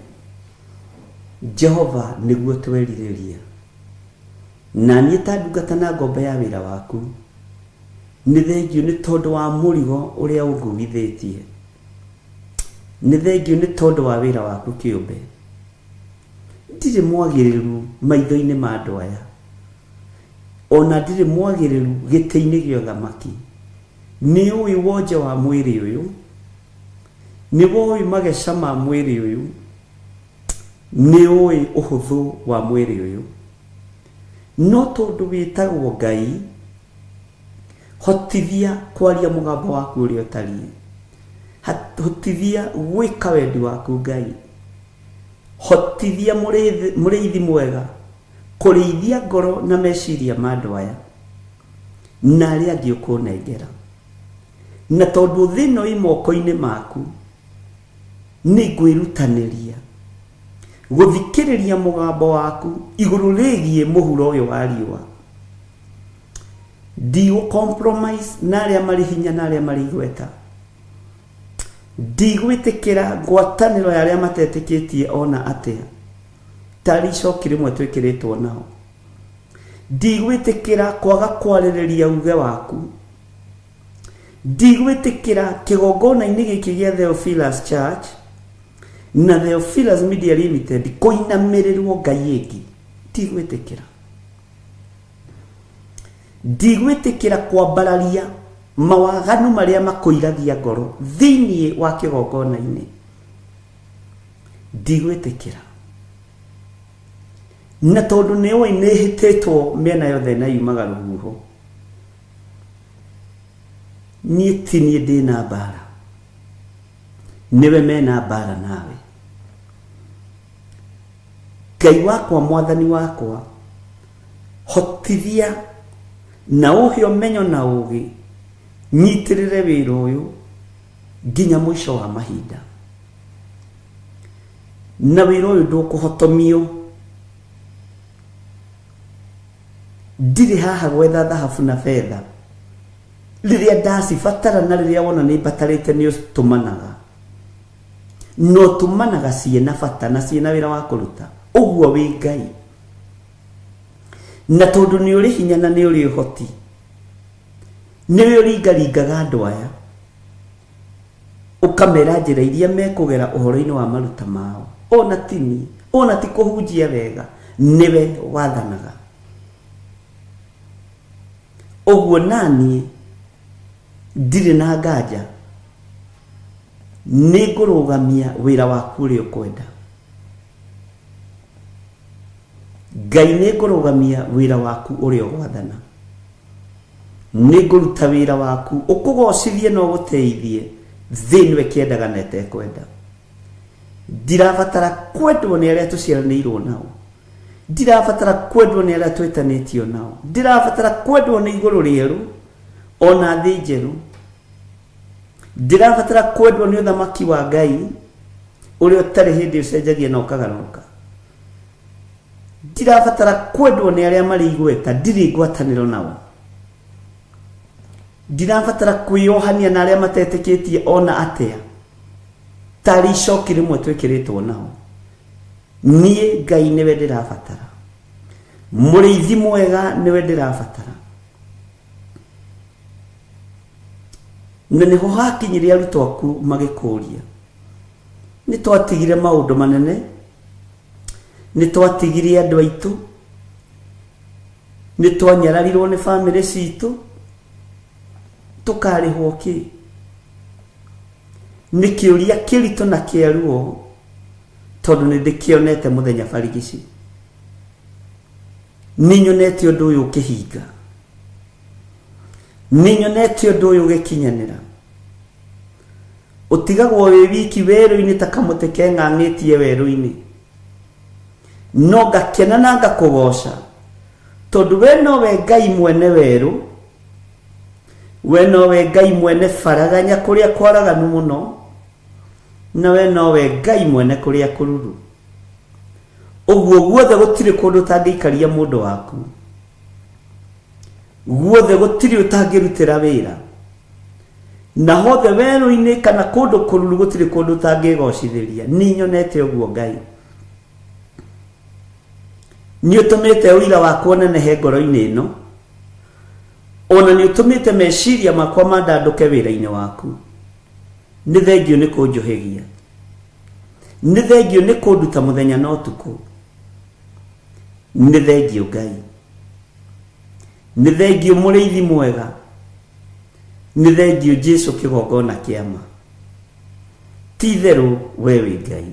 Jehova nĩguo twerirĩria. Na niĩ ta ndungata na ngombo ya wĩra waku, nĩ thengiũ nĩ tondũ wa mũrigo ũrĩa ũnguithĩtie. Nĩ thengiũ nĩ tondũ wa wĩra waku kĩũmbe. Ndirĩ mwagĩrĩru maitho-inĩ ma andũ aya, o na ndirĩ mwagĩrĩru gĩtĩ-inĩ gĩa ũthamaki. Nĩ ũĩ wonje wa mwĩrĩ ũyũ, nĩ woĩ mageca ma mwĩrĩ ũyũ, nĩ ũĩ ũhũthũ wa mwĩrĩ ũyũ. No tondũ wĩtagwo Ngai, hotithia kwaria mũgambo waku ũrĩa ũtariĩ. Hotithia gwĩka wendi waku Ngai. Hotithia mũrĩithi mwega kũrĩithia ngoro na meciria ma andũ aya na arĩa angĩ ũkũnengera. Na tondũ thĩ ĩno ĩ moko-inĩ maku, nĩ ngwĩrutanĩria gũthikĩrĩria mũgambo waku igũrũ rĩgiĩ mũhuro ũyũ wa riũa. Ndigũ compromise na arĩa marĩ hinya na arĩa marĩ igweta. Ndigwĩtĩkĩra ngwatanĩro ya arĩa matetĩkĩtie ona atĩa, tarĩ icoki rĩmwe twĩkĩrĩtwo nao. Ndigwĩtĩkĩra kwaga kwarĩrĩria uge waku. Ndigwĩtĩkĩra kĩgongona-inĩ gĩkĩ gĩa Theophilus Church na Theophilus Media Limited kũinamĩrĩrwo ngai ĩngĩ. Ndigwĩtĩkĩra. Ndigwĩtĩkĩra kwambararia mawaganu marĩa makũiragia ngoro thĩinĩ wa kĩgongona-inĩ. Ndigwĩtĩkĩra. Na tondũ nĩ ũĩ nĩ hĩtĩtwo mĩena yothe na yumaga rũhuho, niĩ ti niĩ ndĩna mbara, nĩwe mena mbara nawe. Ngai wakwa, mwathani wakwa, hotithia na ũhe ũmenyo na ũgĩ, nyitĩrĩre wĩra ũyũ nginya mũico wa mahinda. Na wĩra ũyũ ndũkũhotomio. Ndirĩ haha gwetha thahabu na betha. Rĩrĩa ndacibatara na rĩrĩa wona nĩ mbatarĩte nĩ ũtũmanaga. Na ũtũmanaga ciĩna bata na ciĩna wĩra wa kũruta. Ũguo wĩ Ngai. Na tondũ nĩ ũrĩ hinya na nĩ ũrĩ ũhoti, nĩwe ũringaringaga andũ aya, ũkamera njĩra iria mekũgera ũhoro-inĩ wa maruta mao. Ona ti niĩ, ona ti kũhunjia wega, nĩwe wathanaga. Ũguo naniĩ ndirĩ na nganja, nĩ ngũrũgamia wĩra waku ũrĩa ũkwenda. Ngai nĩ ngũrũgamia wĩra waku ũrĩa ũgwathana. Nĩ ngũruta wĩra waku ũkũgocithie na ũgũteithie thĩ ĩno ĩkĩendaga na ĩtekwenda. Ndirabatara kwendwo nĩ arĩa tũciaranĩirwo nao. Ndirabatara kwendwo nĩ arĩa twĩtanĩtio nao. Ndirabatara kwendwo nĩ igũrũ rĩerũ ona thĩ njerũ. Ndirabatara kwendwo nĩ ũthamaki wa Ngai ũrĩa ũtarĩ hĩndĩ ũcenjagia na ũkagarũrũka. Ndirabatara kwendwo nĩ arĩa marĩ igweta, ndirĩ ngwatanĩro nao. Ndirabatara kwĩyohania na arĩa matetĩkĩtie ona atĩa, tarĩ icoki rĩmwe twĩkĩrĩtwo nao. Niĩ Ngai nĩwe ndĩrabatara, mũrĩithi mwega nĩwe ndĩrabatara. Na nĩho hakinyire arutwo aku magĩkũria, nĩ twatigire maũndũ manene, nĩ twatigire andũ aitũ, nĩ twanyararirwo nĩ bamĩrĩ citũ, tũkarĩhwo kĩ? Nĩ kĩũria kĩritũ na kĩa ruo, Tondũ nĩ ndĩkĩonete mũthenya barigici. Nĩ nyonete ũndũ ũyũ ũkĩhinga. Nĩ nyonete ũndũ ũyũ ũgĩkinyanĩra. Ũtigagwo wĩ wiki werũ-inĩ ta kamũtĩ keng'ang'ĩtie werũ-inĩ. No ngakena na ngakũgoca tondũ we nowe Ngai mwene werũ, we nowe Ngai mwene baraganya kũrĩa kwaraganu mũno, na we nowe Ngai mwene kũrĩa kũruru. Ũguo guothe gũtirĩ kũndũ ũtangĩikaria mũndũ waku. Guothe gũtirĩ ũtangĩrutĩra wĩra. Na hothe werũ-inĩ kana kũndũ kũruru gũtirĩ kũndũ ũtangĩgocithĩria. Nĩ nyonete ũguo Ngai. Nĩ ũtũmĩte ũira wakwa ũnenehe ngoro-inĩ ĩno. Ona nĩ ũtũmĩte meciria makwa mandandũke wĩra-inĩ waku. Nĩ thengiũ nĩ kũnjũhĩgia. Nĩ thengiũ nĩ kũnduta mũthenya na ũtukũ. Nĩ thengiũ Ngai. Nĩ thengiũ mũrĩithi mwega. Nĩ thengiũ Jesu kĩgongona kĩa ma. Ti itherũ we wĩ Ngai.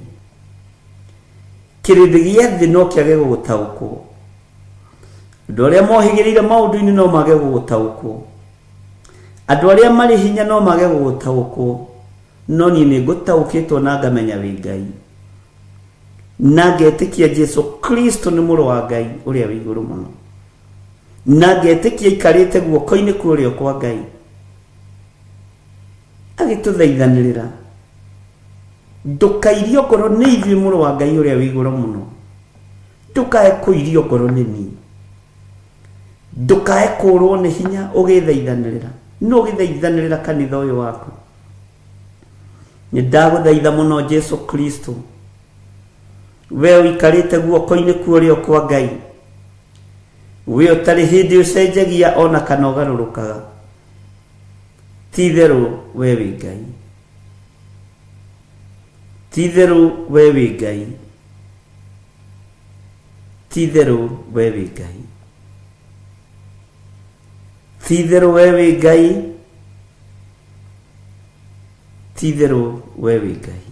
Kĩrĩndĩ gĩa thĩ no kĩage gũgũtaũkwo. Andũ arĩa mohĩgĩrĩire maũndũ-inĩ no mage gũgũtaũkwo. Andũ arĩa marĩ hinya no mage gũgũtaũkwo. No niĩ nĩ ngũtaũkĩtwo na ngamenya wĩ Ngai. Na ngetĩkia Jesu Kristo nĩ mũrũ wa Ngai ũrĩa wĩ igũrũ mũno. Na ngetĩkia aikarĩte guoko-inĩ kwa ũrĩo kwa Ngai. Agĩtũthaithanĩrĩra. Ndũkairio ngoro nĩ ithuĩ mũrũ wa Ngai ũrĩa wĩ igũrũ mũno. Ndũkae kũirio ngoro nĩ niĩ. Ndũkae kũrwo nĩ hinya ũgĩthaithanĩrĩra. Nũ ũgĩthaithanĩrĩra kanitha ũyũ waku? Nĩ ndagũthaitha mũno Jesu Kristo. We ũikarĩte guoko-inĩ kwa ũrĩo kwa Ngai. We ũtarĩ hĩndĩ ũcenjagia ona kana ũgarũrũkaga. Ti itherũ we wĩ Ngai. Ti itherũ we wĩ Ngai. Ti itherũ we wĩ Ngai. Ti itherũ we wĩ Ngai. Ti itherũ we wĩ Ngai.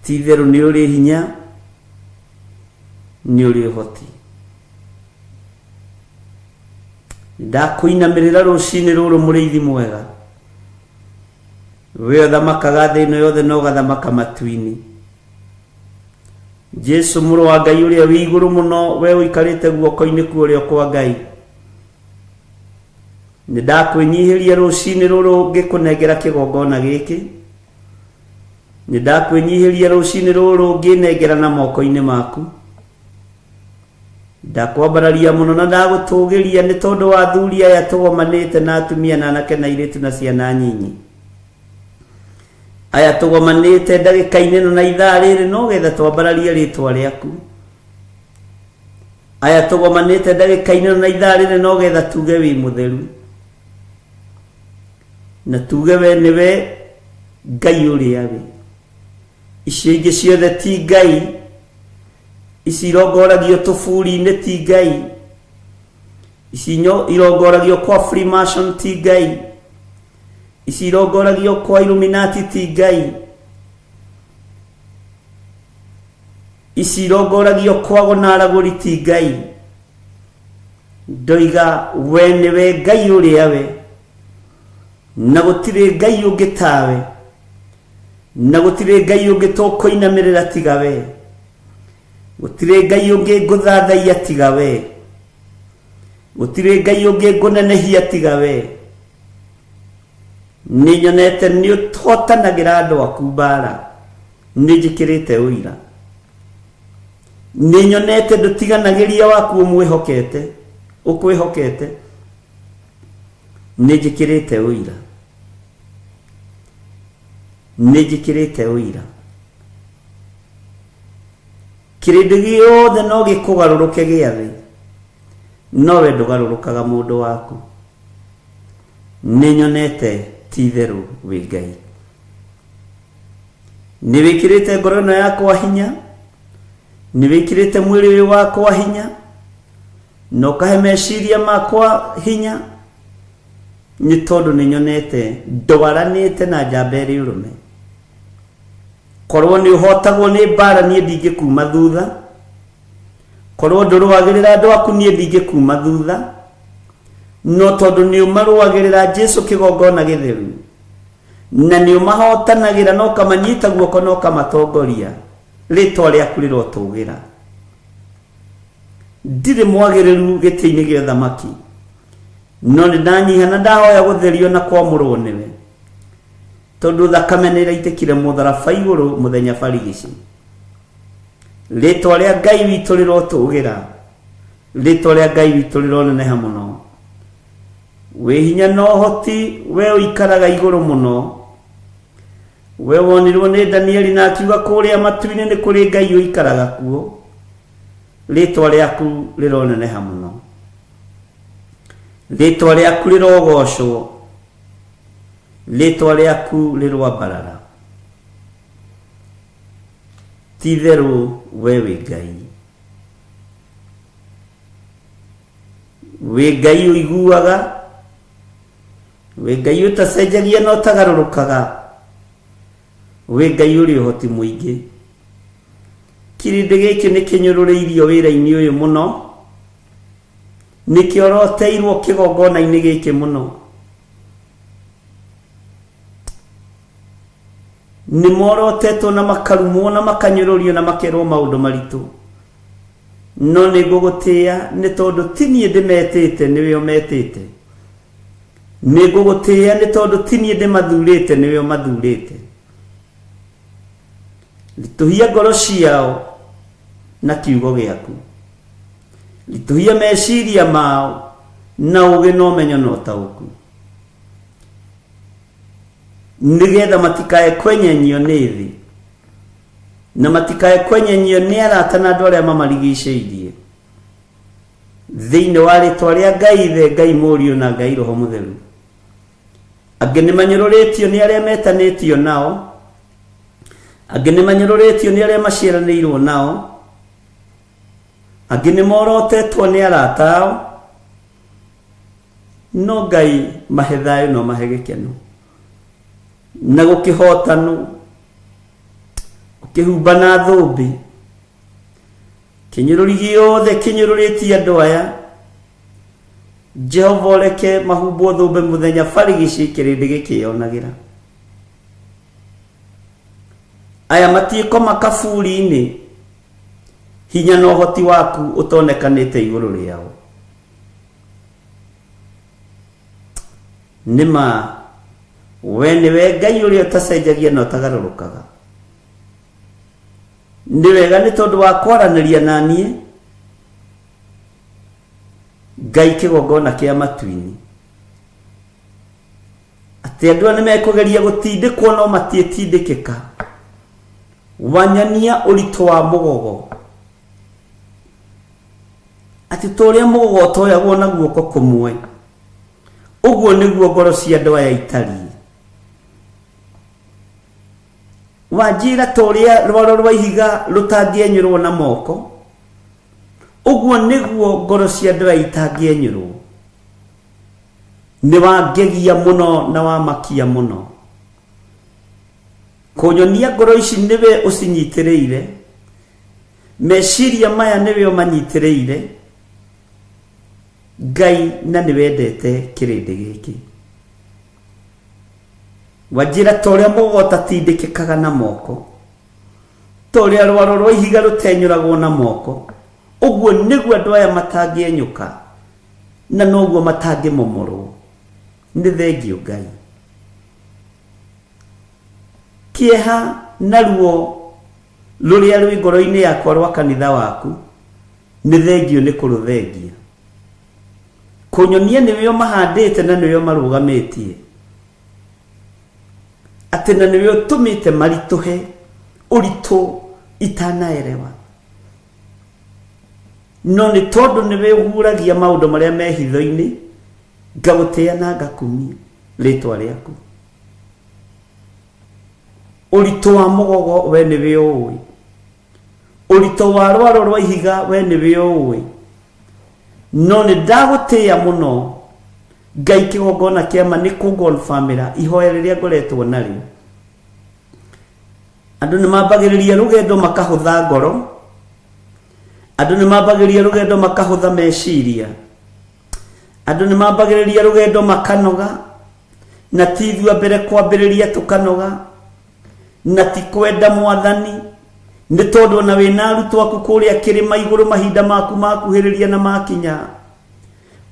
Ti itherũ nĩ ũrĩ hinya, nĩ ũrĩ ũhoti. Ndakũinamĩrĩra rũcinĩ rũrũ mũrĩithi mwega. We ũthamakaga thĩ ĩno yothe na ũgathamaka matu-inĩ. Jesu mũrũ wa Ngai ũrĩa wĩ igũrũ mũno, we ũikarĩte guoko-inĩ kwa ũrĩo kwa Ngai. Nĩ ndakwĩnyihĩria rũcinĩ rũrũ ngĩkũnengera kĩgongona gĩkĩ. Nĩ ndakwĩnyihĩria rũcinĩ rũrũ ngĩnengerana moko-inĩ maku. Ndakwambararia mũno na ndagũtũgĩria nĩ tondũ wa athuri aya tũgomanĩte na atumia na anake na airĩtu na ciana nyinyi. Aya tũgomanĩte ndagĩka-inĩ ĩno na ithaa rĩrĩ no getha twambararie rĩtwa rĩaku. Aya tũgomanĩte ndagĩka-inĩ ĩno na ithaa rĩrĩ no getha tuge wĩ mũtheru. Na tuge we nĩwe Ngai ũrĩa wĩ. Icio ingĩ ciothe ti Ngai. Ici irongoragio tũburi-inĩ ti Ngai. Ici irongoragio kwa Freemason ti Ngai. Ici irongoragio kwa Illuminati ti Ngai. Ici irongoragio kwa ago na aragũri ti Ngai. Ndoiga we nĩwe Ngai ũrĩa we, na gũtirĩ Ngai ũngĩ tawe, na gũtirĩ Ngai ũngĩ tũkũinamĩrĩra tiga we. Gũtirĩ Ngai ũngĩ ngũthathaiya tiga we. Gũtirĩ Ngai ũngĩ ngũnenehia tiga we. Nĩ nyonete nĩ ũhotanagĩra andũ aku mbara. Nĩ njĩkĩrĩte ũira. Nĩ nyonete ndũtiganagĩria waku ũmwĩhokete, ũkwĩhokete. Nĩ njĩkĩrĩte ũira. Nĩ njĩkĩrĩte ũira. Kĩrĩndĩ gĩothe no gĩkũgarũrũke gĩa thĩ, no we ndũgarũrũkaga mũndũ waku. Nĩ nyonete ti itherũ wĩ Ngai. Nĩ wĩkĩrĩte ngoro ĩno yakwa hinya, nĩ wĩkĩrĩte mwĩrĩ ũyũ wakwa hinya, na ũkahe meciria makwa hinya, nĩ tondũ nĩ nyonete ndwaranĩte na njamba ĩrĩ ũrũme. Korwo nĩ ũhotagwo nĩ mbara niĩ ndingĩkuma thutha. Korwo ndũrũagĩrĩra andũ aku niĩ ndingĩkuma thutha. No tondũ nĩ ũmarũagĩrĩra Jesu kĩgongona gĩtheru, na nĩ ũmahotanagĩra na ũkamanyita guoko na ũkamatongoria, rĩtwa rĩaku rĩrotũgĩra. Ndirĩ mwagĩrĩru gĩtĩ-inĩ gĩa ũthamaki, no nĩ ndanyiha na ndahoya gũtherio na kwamũrwo nĩwe, tondũ thakame nĩ ĩraitĩkire mũtharaba igũrũ mũthenya barigici. Rĩtwa rĩa Ngai witũ rĩrotũgĩra, rĩtwa rĩa Ngai witũ rĩroneneha mũno. Wĩ hinya na ũhoti, we ũikaraga igũrũ mũno. We wonirwo nĩ Danieli na akiuga kũrĩa matu-inĩ nĩ kũrĩ Ngai ũikaraga kuo. Rĩtwa rĩaku rĩroneneha mũno. Rĩtwa rĩaku rĩrogocwo. Rĩtwa rĩaku rĩroambarara. Ti-itherũ we wĩ Ngai. Wĩ Ngai ũiguaga, wĩ Ngai ũtacenjagia na ũtagarũrũkaga, wĩ Ngai ũrĩ ũhoti mũingĩ. Kĩrĩndĩ gĩkĩ nĩ kĩnyũrũrĩirio wĩra-inĩ ũyũ mũno, nĩ kĩoroteirwo kĩgongona-inĩ gĩkĩ mũno. Nĩ morotetwo na makarumwo na makanyũrũrio na makerwo maũndũ maritũ. No nĩ ngũgũtĩĩa nĩ tondũ ti niĩ ndĩmetĩte, nĩwe ũmetĩte. Nĩ ngũgũtĩĩa nĩ tondũ ti niĩ ndĩmathurĩte, nĩwe ũmathurĩte. Ritũhia ngoro ciao na kiugo gĩaku. Ritũhia meciria mao na ũũgĩ na ũmenyo na ũtaũku. Nĩgetha matikae kwenyenyio nĩ thĩ na matikae kwenyenyio nĩ arata na andũ arĩa mamarigicĩirie. Thĩinĩ wa rĩtwa rĩa Ngai Ithe, Ngai Mũriũ na Ngai Roho Mũtheru. Angĩ nĩ manyũrũrĩtio nĩ arĩa metanĩtio nao, angĩ nĩ manyũrũrĩtio nĩ arĩa maciaranĩirwo nao, angĩ nĩ morotetwo nĩ arata ao, no Ngai mahe thayũ no mahe gĩkeno na gũkĩhotanwo ũkĩhumba na thũmbĩ. Kĩnyũrũri gĩothe kĩnyũrũrĩtie andũ aya, Jehova ũreke mahumbwo thũmbĩ mũthenya barigici kĩrĩndĩ gĩkĩyonagĩra. Aya matiĩkoma kaburi-inĩ, hinya na ũhoti waku ũtonekanĩte igũrũ rĩao. Nĩ ma we nĩwe Ngai ũrĩa ũtacenjagia na ũtagarũrũkaga. Nĩ wega nĩ tondũ wa kwaranĩria na niĩ, Ngai kĩgongona kĩa matu-inĩ. Atĩ andũ aya nĩ mekũgeria gũtindĩkwo no matiĩtindĩkĩka. Wanyonia ũritũ wa mũgogo. Atĩ ta ũrĩa mũgogo ũtoyagwo na guoko kũmwe, ũguo nĩguo ngoro cia andũ aya itariĩ. Wanjĩra ta ũrĩa rwaro rwa ihiga rũtangĩenyũrwo na moko, ũguo nĩguo ngoro cia andũ aya itangĩenyũrwo. Nĩ wangegia mũno na wamakia mũno. Kũnyonia ngoro ici nĩwe ũcinyitĩrĩire, meciria maya nĩwe ũmanyitĩrĩire, Ngai, na nĩwendete kĩrĩndĩ gĩkĩ. Wanjĩra ta ũrĩa mũgogo ũtatindĩkĩkaga na moko, ta ũrĩa rwaro rwa ihiga rũtenyũragwo na moko, ũguo nĩguo andũ aya matangĩenyũka, na noguo matangĩmomorwo. Nĩ thengiũ Ngai. Kĩeha na ruo rũrĩa rwĩ ngoro-inĩ yakwa rwa kanitha waku, nĩ thengiũ nĩ kũrũthengia. Kũnyonia nĩwe ũmahandĩte na nĩwe ũmarũgamĩtie, atĩ na nĩwe ũtũmĩte maritũhe ũritũ itanaerewa. No nĩ tondũ nĩwe ũguũragia maũndũ marĩa me hitho-inĩ, ngagũtĩa na ngakumia rĩtwa rĩaku. Ũritũ wa mũgogo we nĩwe ũũĩ, ũritũ wa rwaro rwa ihiga we nĩwe ũũĩ. No nĩ ndagũtĩĩa mũno Ngai kĩgongona kĩa ma nĩ kũngonbamĩra ihoya rĩrĩa ngoretwo narĩo. Andũ nĩ mambagĩrĩria rũgendo makahũtha ngoro, andũ nĩ mambagĩrĩria rũgendo makahũtha meciria, andũ nĩ mambagĩrĩria rũgendo makanoga, na ti ithuĩ a mbere kwambĩrĩria tũkanoga, na ti kwenda Mwathani, nĩ tondũ ona wĩna arutwo aku kũrĩa kĩrĩma igũrũ mahinda maku makuhĩrĩria na makinya,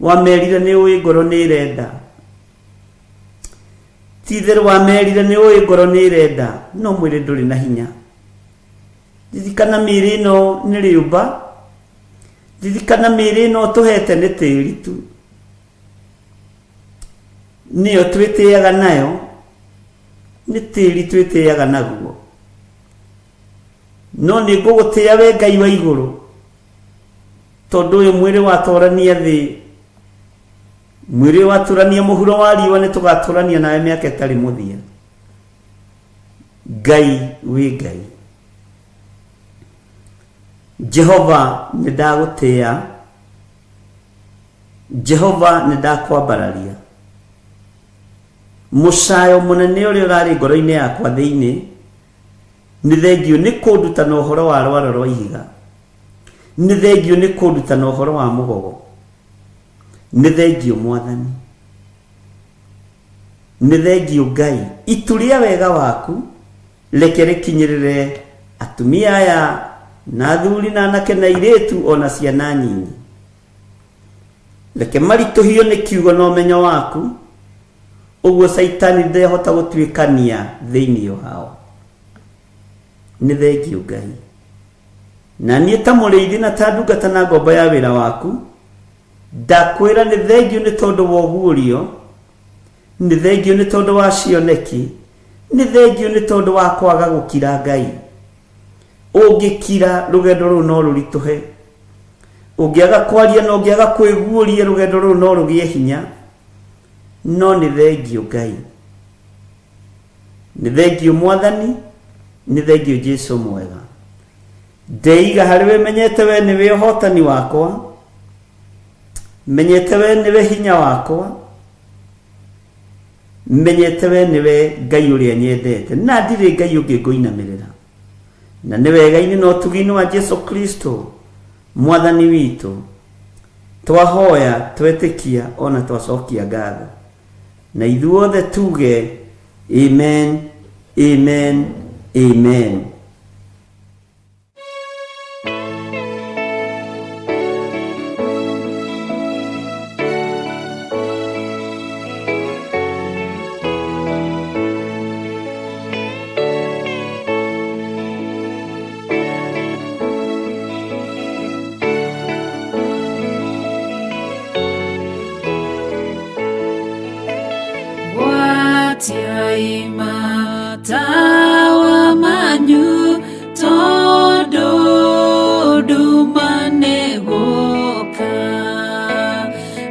wamerire nĩ ũĩ ngoro nĩ ĩrenda. Ti itherũ wamerire nĩ ũĩ ngoro nĩ ĩrenda, no mwĩrĩ ndũrĩ na hinya. Ririkana mĩĩrĩ ĩno nĩ rĩũmba, ririkana mĩĩrĩ ĩno ũtũhete nĩ tĩri tu, nĩyo twĩtĩaga nayo, nĩ tĩri twĩtĩaga naguo. No nĩ ngũgũtĩa we Ngai wa igũrũ, tondũ ũyũ mwĩrĩ watũrania thĩ, mwĩrĩ ũyũ watũrania mũhuro wa riũa, nĩ tũgatũrania nawe mĩaka ĩtarĩ mũthia. Ngai wĩ Ngai. Jehova nĩ ndagũtĩa, Jehova nĩ ndakwambararia. Mũcayo mũnene ũrĩa ũrarĩ ngoro-inĩ yakwa thĩinĩ nĩ thengiũ nĩ kũndutana ũhoro wa rwaro rwa ihiga, nĩ thengiũ nĩ kũndutana ũhoro wa mũgogo, nĩ thengiũ Mwathani, nĩ thengiũ Ngai. Itu rĩa wega waku reke rĩkinyĩrĩre atumia aya na athuri na anake na airĩtu o na ciana nyinyi. Reke maritũhio nĩ kiugo na ũmenyo waku, ũguo Caitani ndehota gũtuĩkania thĩinĩ wao. Nĩ thengiũ Ngai. Na niĩ ta mũrĩithi na ta ndungata na ngombo ya wĩra waku, ndakwĩra nĩ thengiũ nĩ tondũ wa ũguũrio, nĩ thengiũ nĩ tondũ wa cioneki, nĩ thengiũ nĩ tondũ wa kwaga gũkira Ngai. Ũngĩkira rũgendo rũu no rũritũhe, ũngĩaga kwaria na ũngĩaga kwĩguũria rũgendo rũu no rũgĩe hinya. No nĩ thengiũ Ngai, nĩ thengiũ Mwathani, nĩ thengiũ Jesu mwega. Ndeiga harĩ we menyete we nĩwe ũhotani wakwa, menyete we nĩwe hinya wakwa, menyete we nĩwe Ngai ũrĩa nyendete, na ndirĩ Ngai ũngĩ ngũinamĩrĩra. Na nĩ wega-inĩ na ũtugi-inĩ wa Jesu Kristo Mwathani witũ, twahoya, twetĩkia, ona twacokia ngatho. Na ithuothe tuge amen, amen, amen. Gwatiai matawa manyu tondũ nduma nĩ gũka,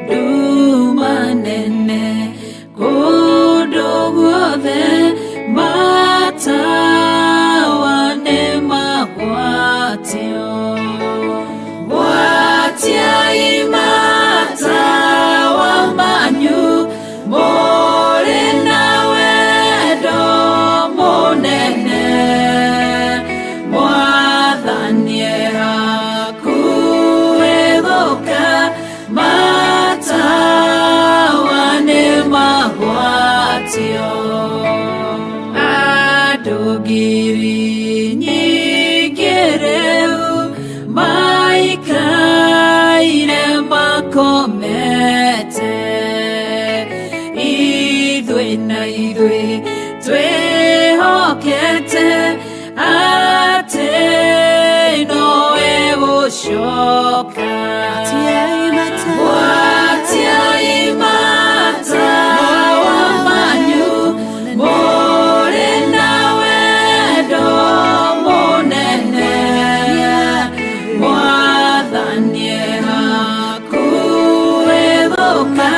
nduma nene kũndũ guothe, matawa nĩ magwatio. Gwatiai matawa manyu mũrĩ na wendo mũnene, Mwathani e hakuhĩ gũka, matawa nĩ magwatio. Andũ ngiri nyingĩ rĩu maikaire makomete, ithuĩ na ithuĩ twĩhokete atĩ nowe gũcoka. Gwatiai matawa manyu mũrĩ na wendo mũnene, Mwathani e hakuhĩ gũka,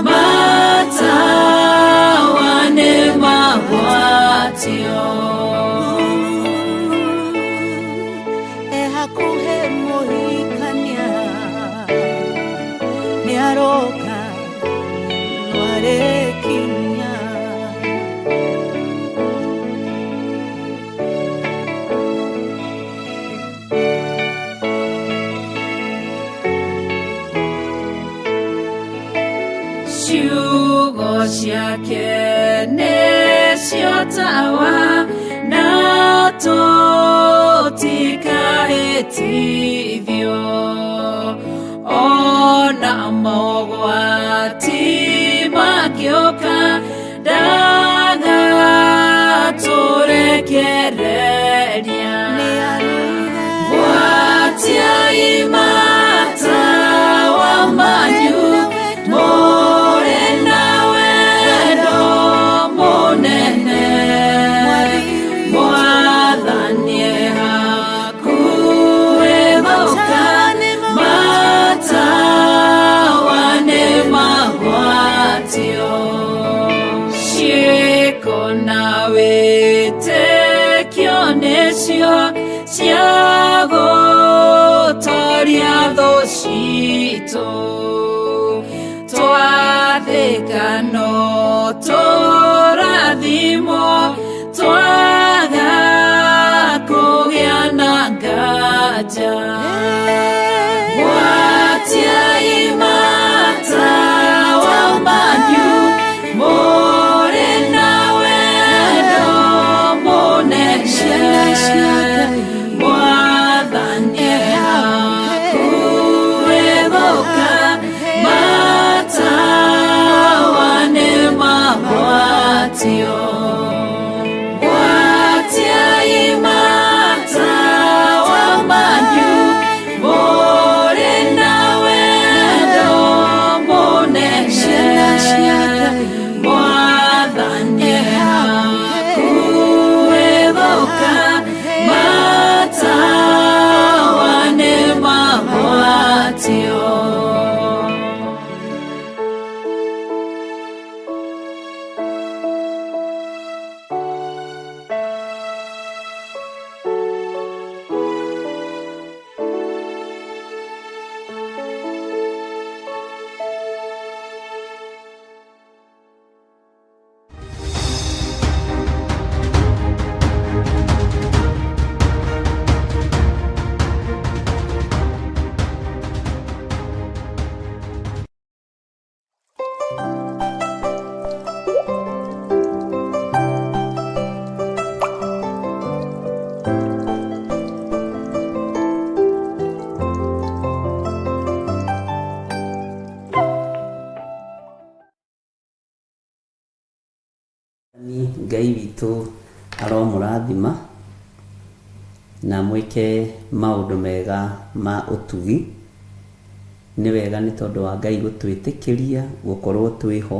matawa nĩ magwatio. E hakuhĩ mũhikania nĩ aroka, no arĩkinya. ciake nĩcio tawa na tũtikahĩtithio ona mogwati mangĩũka ndagatũrekereria gwatiai matawa manyu mũrĩ na wendo mũnene mwathani hakuhĩ gũka matawa nĩ magwatio ciĩko na wĩtĩkio nĩcio cia gũtoria thũ citũ twathĩka no tũrathimwo twaga kũgĩa na nganja gwatiai matawa manyu mũrĩ na wendo mũnene mwathani hakuhĩ gũka matawa nĩ magwatio gwatiai matawa manyu mũrĩ na wendo mũnene mwathani hakuhĩ gũka matawa nĩ magwatio. Ni Ngai witũ aromũrathima na mwĩke maũndũ mega ma ũtugi. Nĩ wega nĩ tondũ wa Ngai gũtwĩtĩkĩria gũkorwo twĩho,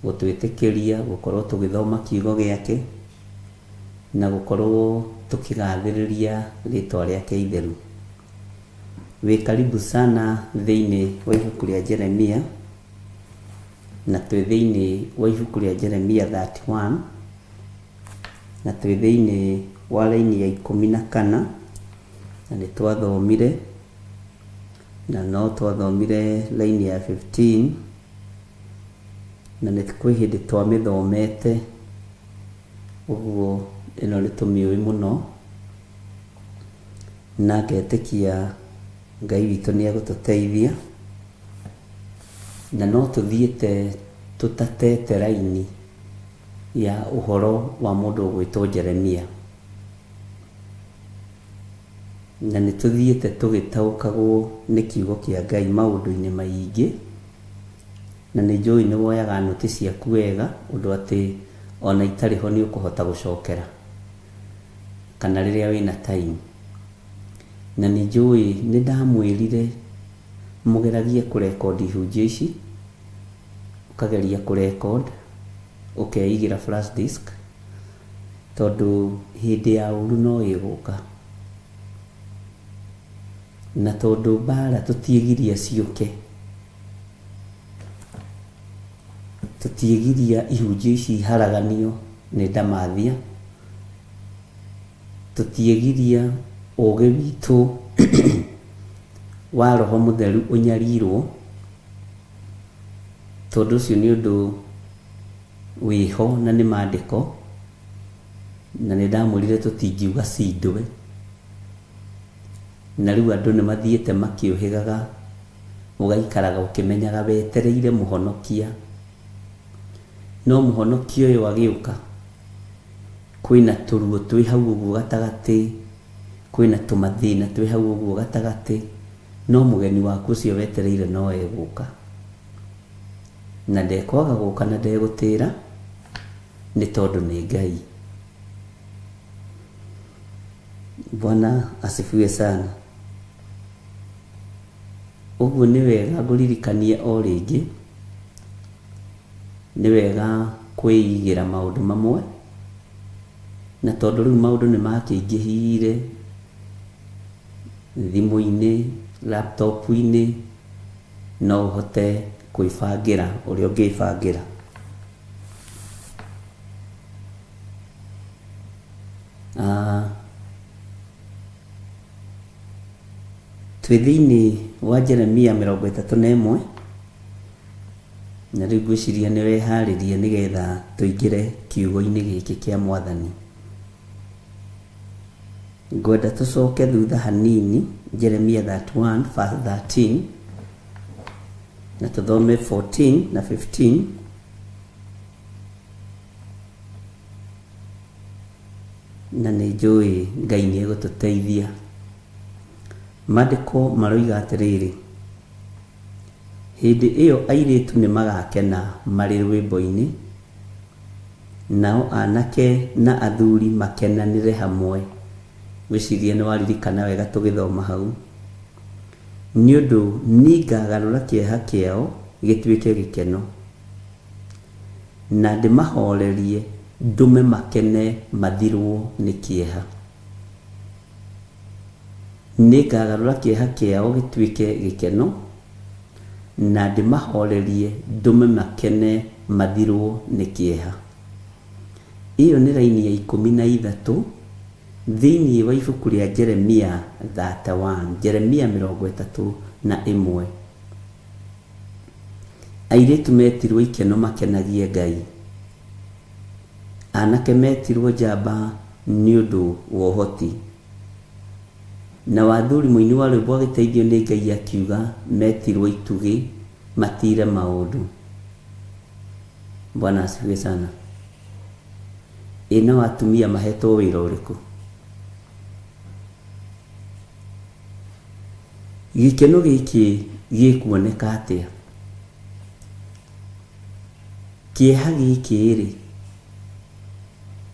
gũtwĩtĩkĩria gũkorwo tũgĩthoma kiugo gĩake na gũkorwo tũkĩgathĩrĩria rĩtwa rĩake itheru. Wĩ karibu sana thĩinĩ wa ibuku rĩa Jeremia, na twĩ thĩinĩ wa ibuku rĩa Jeremia 31 na twĩ thĩinĩ wa raini ya 14, na nĩ twathomire na no twathomire raini ya 15, na nĩ kwĩ hĩndĩ twamĩthomete ũguo ĩno nĩ tũmĩũĩ mũno, na ngetĩkia Ngai witũ nĩ egũtũteithia, na no tũthiĩte tũtatete raini ya ũhoro wa mũndũ ũgwĩtwo Jeremia, na nĩ tũthiĩte tũgĩtaũkagwo nĩ kiugo kĩa Ngai maũndũ-inĩ maingĩ, na nĩ njũĩ nĩ woyaga nũti ciaku wega ũndũ atĩ ona itarĩ ho nĩ ũkũhota gũcokera kana rĩrĩa wĩna time. Na nĩ njũĩ nĩ ndamwĩrire mũgeragie kũrekondi ihunjio ici, ũkageria kũrekod ũkeigĩra flash disk, tondũ hĩndĩ ya ũru no ĩgũka, na tondũ mbara tũtiĩgiria ciũke, tũtiĩgiria ihunjio ici iharaganio nĩ ndamathia, tũtiĩgiria ũgĩ witũ wa roho mũtheru ũnyarirwo, tondũ ũcio nĩ ũndũ wĩho na nĩ mandĩko, na nĩ ndamwĩrire tũtingiuga cindwe, na rĩu andũ nĩ mathiĩte makĩũhĩgaga, ũgaikaraga ũkĩmenyaga wetereire mũhonokia. No mũhonokia ũyũ agĩũka, kwĩna tũruo twĩ hau ũguo gatagatĩ, kwĩna tũmathĩna twĩ hau ũguo gatagatĩ, no mũgeni waku ũcio wetereire no egũka. Na ndekwaga gũka na ndegũtĩra, nĩ tondũ nĩ Ngai. Bwana asifiwe sana. Ũguo nĩ wega ngũririkanie o rĩngĩ, nĩ wega kwĩigĩra maũndũ mamwe, na tondũ rĩu maũndũ nĩ makĩingĩhire thimũ-inĩ, laptop-inĩ, no ũhote kwĩbangĩra ũrĩa ũngĩbangĩra. Ah, Twĩ thĩinĩ wa Jeremia 31, na rĩu ngwĩciria nĩ weharĩria nĩgetha tũingĩre kiugo-inĩ gĩkĩ kĩa Mwathani. Ngwenda tũcoke thutha hanini, Jeremia 31 verse 13, na tũthome 14 na 15. Na nĩ njũĩ Ngai nĩ egũtũteithia. Maandĩko maroiga atĩrĩrĩ, Hĩndĩ ĩyo airĩtu nĩ magaakena marĩ rwĩmbo-inĩ, nao anake na athuri makenanĩre hamwe. Ngwĩciria nĩ waririkana wega tũgĩthoma hau. Nĩ ũndũ nĩngagarũra kĩeha kĩao gĩtuĩke gĩkeno, na ndĩmahoorerie ndũme makene mathirwo nĩ kĩeha. Nĩngagarũra kĩeha kĩao gĩtuĩke gĩkeno, na ndĩmahoorerie ndũme makene mathirwo nĩ kĩeha. Ĩyo nĩ raini ya 13 thĩinĩ wa ibuku rĩa Jeremia 31, Jeremia 31. Airĩtu metirwo ikeno makenagie Ngai. Anake metirwo njamba nĩ ũndũ wa ũhoti. Nao athuri mũini wa rwĩmbo agĩteithio nĩ Ngai akiuga metirwo itugĩ matire maũndũ. Bwana asifiwe sana. Ĩ nao atumia mahetwo wĩra ũrĩkũ? Gĩkeno gĩkĩ gĩkuoneka atĩa? Kĩeha gĩkĩ-rĩ,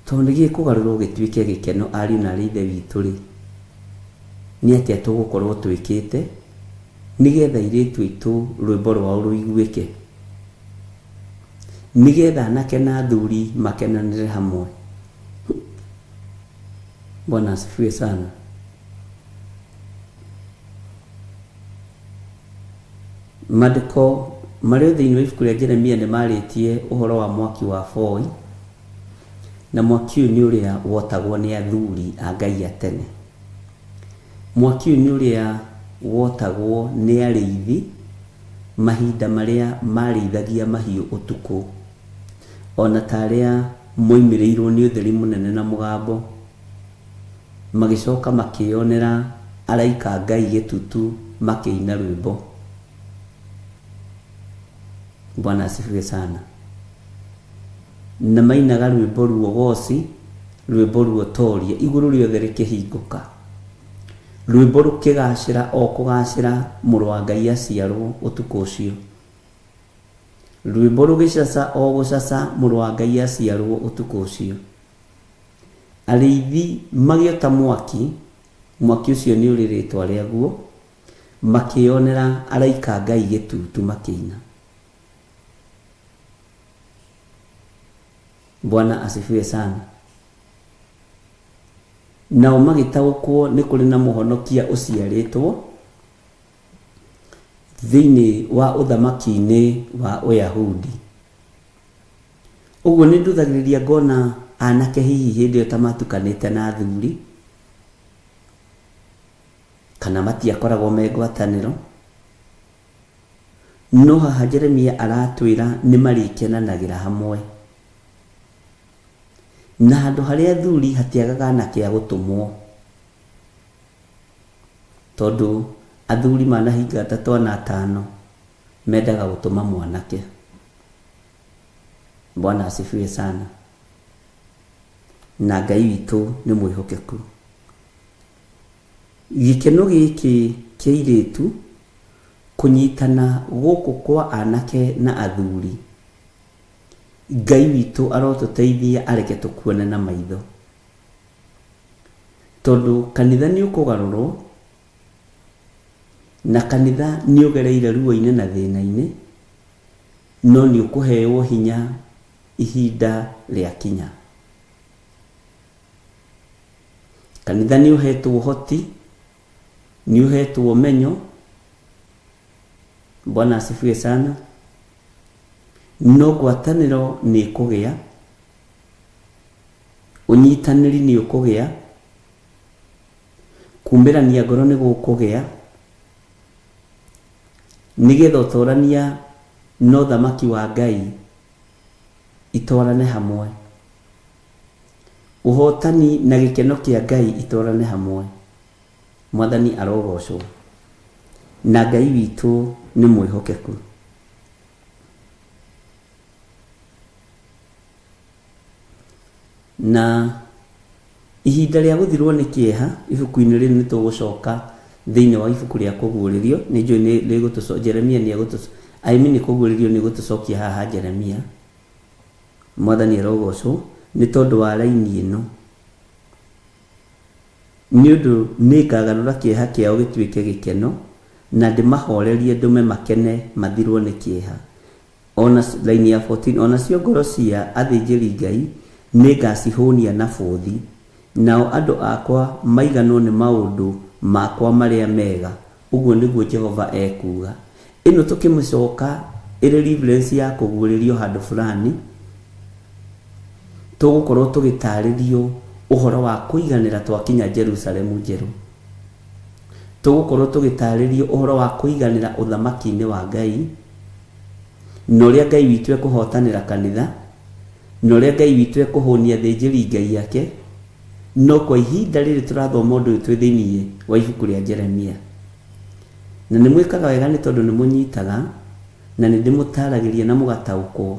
tondũ nĩ gĩkũgarũrwo gĩtuĩke gĩkeno ariũ na aarĩ a Ithe witũ-rĩ, nĩ atĩa tũgũkorwo twĩkĩte nĩgetha airĩtu aitũ rwĩmbo rwao rũiguĩke? Nĩgetha anake na athuri makenanĩre hamwe. Bwana asifiwe sana. Maandĩko marĩ o thĩinĩ wa ibuku rĩa Jeremia nĩ marĩtie ũhoro wa mwaki wa boi, na mwaki ũyũ nĩ ũrĩa wotagwo nĩ athuri a Ngai a tene. Mwaki ũyũ nĩ ũrĩa wotagwo nĩ arĩithi mahinda marĩa marĩithagia mahiũ ũtukũ, o na ta arĩa moimĩrĩirwo nĩ ũtheri mũnene na mũgambo, Magĩcoka makĩĩonera araika a Ngai gĩtutu makĩina rwĩmbo. Bwana asifiwe sana. Na mainaga rwĩmbo ruogoci, rwĩmbo ruotoria, igũrũ rĩothe rĩkĩhingũka. Rwĩmbo rũkĩgacĩra o kũgacĩra mũrũ wa Ngai aciarwo ũtukũ ũcio. Rwĩmbo rũgĩcaca o gũcaca mũrũ wa Ngai aciarwo ũtukũ ũcio. Arĩithi magĩota mwaki, mwaki ũcio nĩ ũrĩ rĩĩtwa rĩaguo, makĩĩonera araika a Ngai gĩtutu makĩina. Bwana asifiwe sana. Nao magĩtaũkwo nĩ kũrĩ na mũhonokia ũciarĩtwo thĩinĩ wa ũthamaki-inĩ wa Ũyahudi. Ũguo nĩ nduthagĩrĩria ngona anake hihi hĩndĩ ĩyo ta matukanĩte na athuri, kana matiakoragwo me ngwatanĩro. No haha Jeremia aratwĩra nĩ marĩkenanagĩra hamwe. Na handũ harĩa athuri hatiagaga anake a gũtũmwo. Tondũ athuri manahinga ta twana atano, mendaga gũtũma mwanake. Bwana asifiwe sana. Na Ngai witũ nĩ mwĩhokeku. Gĩkeno gĩkĩ kĩa airĩtu kũnyitana gũkũ kwa anake na athuri, Ngai witũ arotũteithia areke tũkuone na maitho. Tondũ kanitha nĩ ũkũgarũrwo, na kanitha nĩ ũgereire ruo-inĩ na thĩna-inĩ, no nĩ ũkũheo hinya ihinda rĩakinya. Kanitha nĩ ũhetwo ũhoti, nĩ ũhetwo ũmenyo. Bwana asifiwe sana. No ngwatanĩro nĩ ĩkũgĩa, ũnyitanĩri nĩ ũkũgĩa, kumĩrania ngoro nĩ gũkũgĩa, nĩgetha ũtorania na ũthamaki wa Ngai itwarane hamwe. Ũhotani na gĩkeno kĩa Ngai itwarane hamwe. Mwathani arogocwo. Na Ngai witũ nĩ mwĩhokeku. Na ihinda rĩa gũthirwo nĩ kĩeha, ibuku-inĩ rĩrĩ nĩ tũgũcoka thĩinĩ wa ibuku rĩa kũguũrĩrio, nĩ njũĩ nĩ rĩgũtũco, Jeremia nĩ egũtũco, I mean kũguũrĩrio nĩ gũtũcokia haha Jeremia. Mwathani arogocwo nĩ tondũ wa raini ĩno. Nĩ ũndũ nĩngagarũra kĩeha kĩao gĩtuĩke gĩkeno, na ndĩmahoorerie ndũme makene mathirwo nĩ kĩeha. O na, raini ya 14, o nacio ngoro cia athĩnjĩri-Ngai nĩngacihũnia na bũthi, nao andũ akwa maiganwo nĩ maũndũ makwa marĩa mega, ũguo nĩguo Jehova ekuuga. Ĩno tũkĩmĩcoka ĩrĩ reference ya kũguũrĩrio handũ fulani, tũgũkorwo tũgĩtarĩrio ũhoro wa kũiganĩra twakinya Jerusalemu njerũ. Tũgũkorwo tũgĩtarĩrio ũhoro wa kũiganĩra ũthamaki-inĩ wa Ngai, na ũrĩa Ngai witũ ekũhotanĩra kanitha, na ũrĩa Ngai witũ ekũhũnia athĩnjĩri Ngai ake. No kwa ihinda rĩrĩ tũrathoma ũndũ ũyũ twĩ thĩinĩ wa ibuku rĩa Jeremia. Na nĩ mwĩkaga wega nĩ tondũ nĩ mũnyitaga, na nĩ ndĩmũtaragĩria na mũgataũkwo,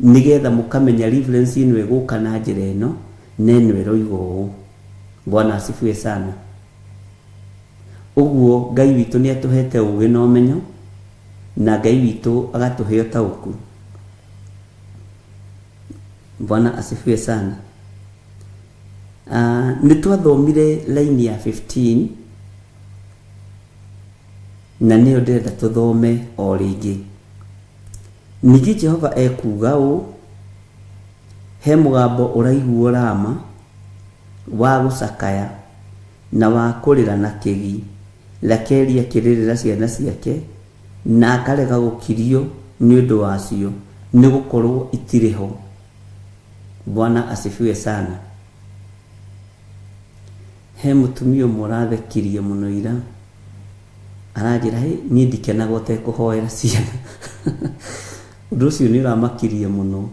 nĩgetha mũkamenya reference ĩno ĩgũka na njĩra ĩno, na ĩno ĩroiga ũũ. Bwana asifiwe sana. Ũguo Ngai witũ nĩ atũhete ũgĩ na ũmenyo, na Ngai witũ agatũhe ũtaũku. Bwana asifiwe sana. Uh, nĩ twathomire line ya 15 na nĩyo ndĩrenda tũthome o rĩngĩ. Ningĩ Jehova ekuuga ũũ, He mũgambo ũraiguo Rama, wa gũcakaya, na wa kũrĩra na kĩgi, Rakeli akĩrĩrĩra ciana ciake, na akarega gũkirio nĩ ũndũ wacio, nĩ gũkorũo itirĩ ho. Bwana asifiwe sana. He mũtumia ũmwe ũrathekirie mũno ira, aranjĩra hĩ, niĩ ndikenaga ũtekũhoera ciana. Ũndũ ũcio nĩ ũramakirie mũno.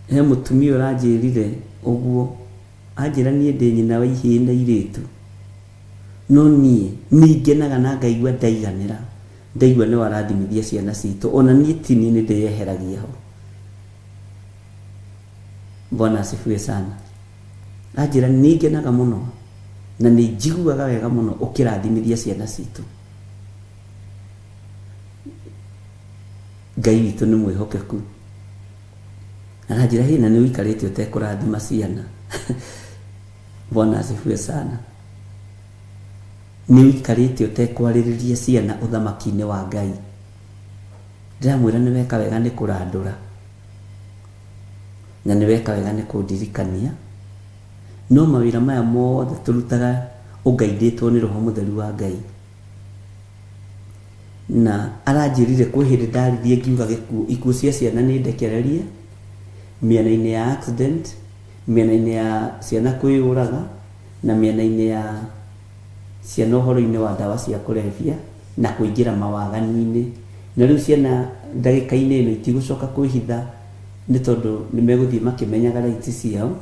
He mũtumia ũranjĩrire ũguo, anjĩra niĩ ndĩ nyina wa ihĩĩ na irĩtu, no niĩ nĩ ngenaga na ngaigua ndaiganĩra, ndaigua nĩ warathimithia ciana citũ, ona niĩ ti niĩ nĩ ndĩyeheragia ho. Bwana asifiwe sana. Anjĩra nĩ ngenaga mũno na nĩ njiguaga wega mũno ũkĩrathimithia ciana citũ. Ngai witũ nĩ mwĩhokeku. Aranjĩra hĩ na nĩ ũikarĩte ũtekũrathima ciana. Bwana asifiwe sana. Nĩ ũikarĩte ũtekwarĩrĩria ciana ũthamaki-inĩ wa Ngai. Ndĩramwĩra nĩ weka wega nĩ kũrandũra. Na nĩ weka wega nĩ kũndirikania. No mawĩra maya mothe tũrutaga ũngaindĩtwo nĩ Roho Mũtheru wa Ngai. Na aranjĩrire kwĩ hĩndĩ ndaririe ngiuga gĩkuũ, ikuũ cia ciana nĩ ndekererie, mĩena-inĩ ya accident, mĩena-inĩ ya ciana kwĩyũraga, na mĩena-inĩ ya ciana ũhoro-inĩ wa ndawa cia kũrebia na kũingĩra mawaganu-inĩ. Na rĩu ciana ndagĩka-inĩ ĩno itigũcoka kwĩhitha nĩ tondũ nĩ megũthiĩ makĩmenyaga rights ciao.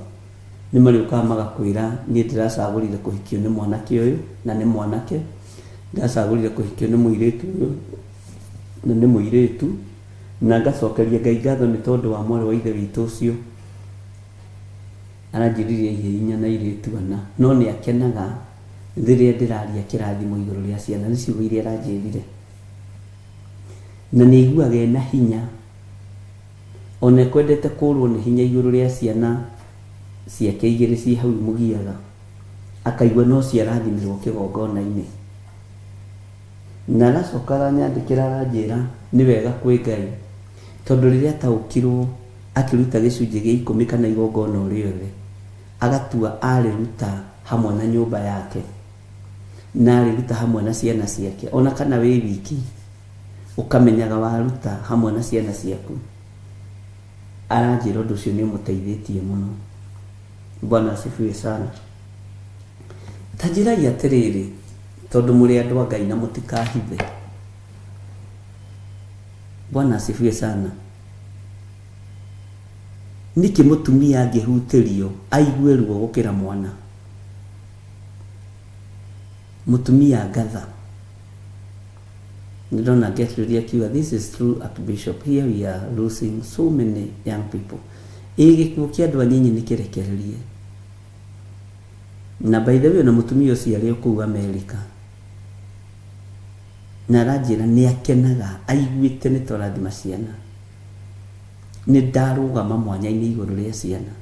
Nĩ marĩũkaga magakwĩra niĩ ndĩracagũrire kũhikio nĩ mwanake ũyũ na nĩ mwanake, ndĩracagũrire kũhikio nĩ mũirĩtu ũyũ na nĩ mũirĩtu, Na ngacokeria Ngai ngatho nĩ tondũ wa mwarĩ wa ithe witũ ũcio aranjĩrire ihĩĩ inya na airĩtu ana, no nĩ akenaga rĩrĩa ndĩraria kĩrathimo igũrũ rĩa ciana, nĩ ciugo iria aranjĩrire. Na nĩ aiguaga ena hinya, ona ekwendete kũrwo nĩ hinya igũrũ rĩa ciana ciake igĩrĩ ciĩ hau imũgiaga, akaigua no ciarathimirwo kĩgongona-inĩ. Na aracoka aranyandĩkĩra aranjĩra nĩ wega kwĩ Ngai, tondũ rĩrĩa ataũkirwo akĩruta gĩcunjĩ gĩa ikũmi kana igongona o rĩothe, agatua arĩruta hamwe na nyũmba yake, na arĩruta hamwe na ciana ciake, ona kana wĩ wiki, ũkamenyaga waruta hamwe na ciana ciaku. Aranjĩra ũndũ ũcio nĩ ũmũteithĩtie mũno. Bwana asifiwe sana. Ta njĩrai atĩrĩrĩ, tondũ mũrĩ andũ a Ngai na mũtikahithe. Bwana asifiwe sana. Nĩkĩ mũtumia angĩhutĩrio aigue ruo gũkĩra mwana? Mũtumia ngatha. Nĩndona Gertrude akiuga this is true Archbishop, here we are losing so many young people. Ĩ gĩkuũ kĩa andũ anyinyi nĩ kĩrekererie. Na by the way ona mũtumia ũcio arĩ o kũu America na aranjĩra nĩ akenaga aiguĩte nĩ twarathima ciana. Nĩ ndarũgama mwanya-inĩ igũrũ rĩa ciana.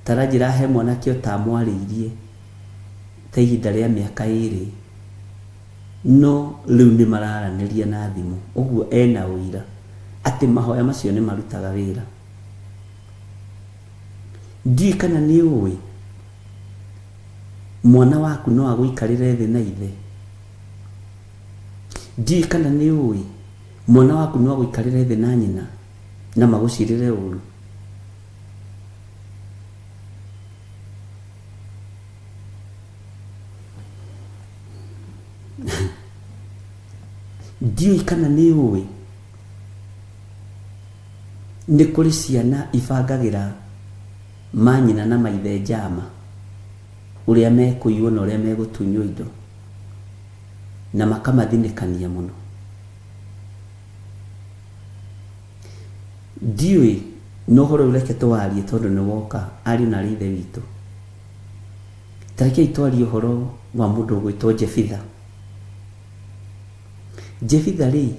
Ta aranjĩra he mwanake ũtamwarĩirie ta ihinda rĩa mĩaka ĩrĩ no rĩu nĩ mararanĩria na thimũ. Ũguo ena ũira atĩ mahoya macio nĩ marutaga wĩra. Ndiũĩ kana nĩ ũĩ mwana waku no agũikarĩre thĩ na ithe. Ndiũĩ kana nĩ ũĩ mwana waku no agũikarĩre thĩ na nyina na magũcirĩre ũru. Ndiũĩ kana nĩ ũĩ Nĩ kũrĩ ciana ibangagĩra manyina na maithe njama ũrĩa mekũiywo na ũrĩa megũtunywo indo na makamathinĩkania mũno. Ndiũĩ na ũhoro ũyũ reke tũwarie tondũ nĩ woka ariũ na arĩ ithe witũ. Ta rekei twarie ũhoro wa mũndũ ũgwĩtwo Jefitha. Jefitha rĩ,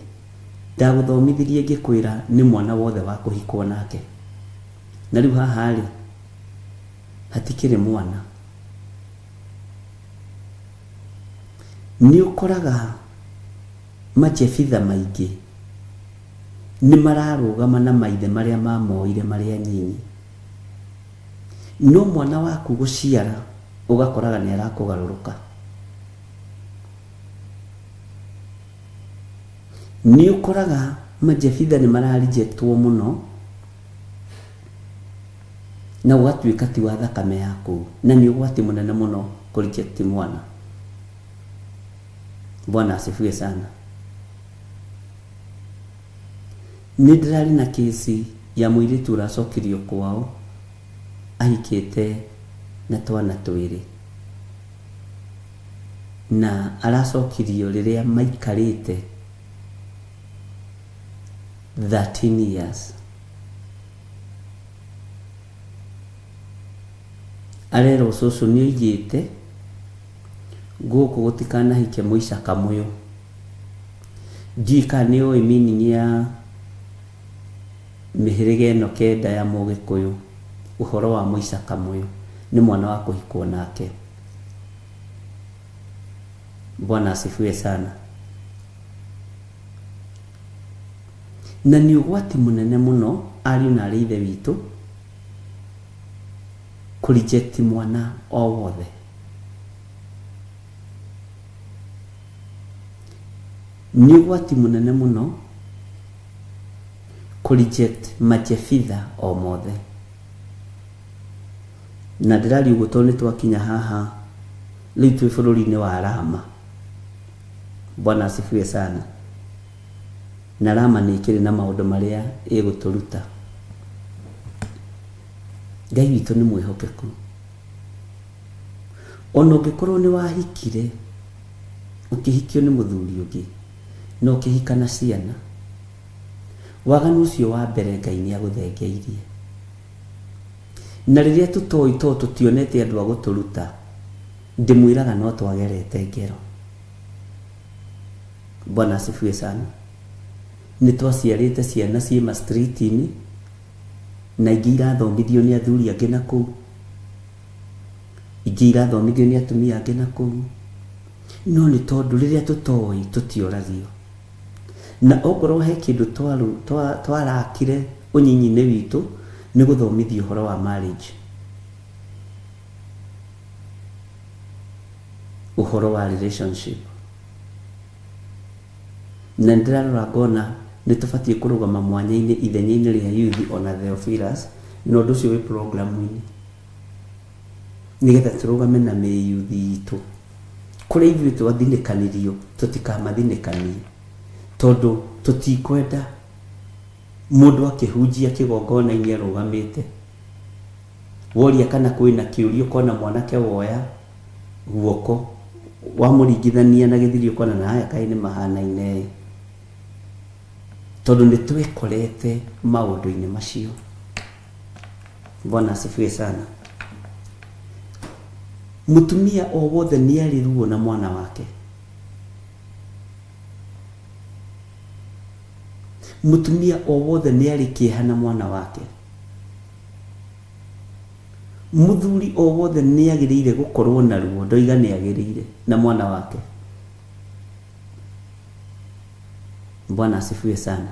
ndagũthomithirie ngĩkwĩra nĩ mwana wothe wa kũhikwo nake. Na rĩu haha rĩ, hatikĩrĩ mwana. Nĩ ũkoraga majefitha maingĩ nĩ mararũgama na maithe marĩa mamoire marĩ anyinyi. No mwana waku gũciara ũgakoraga nĩ arakũgarũrũka. Nĩ ũkoraga majefitha nĩ mara rejectwo mũno na ũgatuĩka ti wa thakame yaku na nĩ ũgwati mũnene mũno kũ reject mwana. Bwana asifiwe sana. Nĩ ndĩrarĩ na kesi ya mũirĩtu ũracokirio kwao ahikĩte na twana twĩrĩ. Na aracokirio rĩrĩa maikarĩte 13 years. Arerwo cũcũ nĩoigĩte gũkũ gũtikanahike mũica kamũyũ. Ndiũĩ kana nĩũĩ meaning ya mĩhĩrĩga ĩno kenda ya mũgĩkũyũ, ũhoro wa mũica kamũyũ nĩ mwana wa kũhikwo nake. Bwana asifiwe sana. Na nĩ ũgwati mũnene mũno ariũ na arĩ ithe witũ kũ reject mwana o wothe. Nĩ ũgwati mũnene mũno kũ reject majefitha o mothe. Na ndĩraria ũguo tondũ nĩ twakinya haha rĩu twĩ bũrũri-inĩ wa Rama. Bwana asifiwe sana. Na Rama nĩ ĩkĩrĩ na maũndũ marĩa ĩgũtũruta. Ngai witũ nĩ mwĩhokeku. Ona ũngĩkorwo nĩ wahikire, ũkĩhikio nĩ mũthuri ũngĩ, na ũkĩhika na ciana, Waganu ũcio wa mbere Ngai nĩ agũthengeirie. Na rĩrĩa tũtoĩ tondũ tũtionete andũ a gũtũruta, ndĩmwĩraga no twagerete ngero. Bwana asifiwe sana. Nĩ twaciarĩte ciana ciĩ ma street-inĩ, na ingĩ irathomithio nĩ athuri angĩ na kũu, ingĩ irathomithio nĩ atumia angĩ na kũu. No nĩ tondũ rĩrĩa tũtoĩ tũtioragio. Na okorwo he kĩndũ twarakire ũnyinyi-inĩ witũ nĩ gũthomithio ũhoro wa marriage. Ũhoro wa relationship. Na nĩ ndĩrarora ngona nĩ tũbatiĩ kũrũgama mwanya-inĩ ithenya-inĩ rĩa youth ona Theophilus na ũndũ ũcio wĩ program-inĩ. Nĩgetha tũrũgame na mĩyuthi itũ. Kũrĩa ithuĩ twathinĩkanirio tũtikamathinĩkanie. Tondũ tũtikwenda mũndũ akĩhunjia kĩgongona-inĩ arũgamĩte. Woria kana kwĩna kĩũria ũkona mwanake woya guoko wamũringithania na gĩthiri ũkona na aya kaĩ nĩ mahanaine ĩ. Tondũ nĩ twekorete maũndũ-inĩ macio. Bwana asifiwe sana. Mũtumia o wothe nĩ arĩ ruo na mwana wake. Mũtumia o wothe nĩ arĩ kĩeha na mwana wake. Mũthuri o wothe nĩ agĩrĩire gũkorwo na ruo, ndoiga nĩ agĩrĩire, na mwana wake. Bwana asifiwe sana.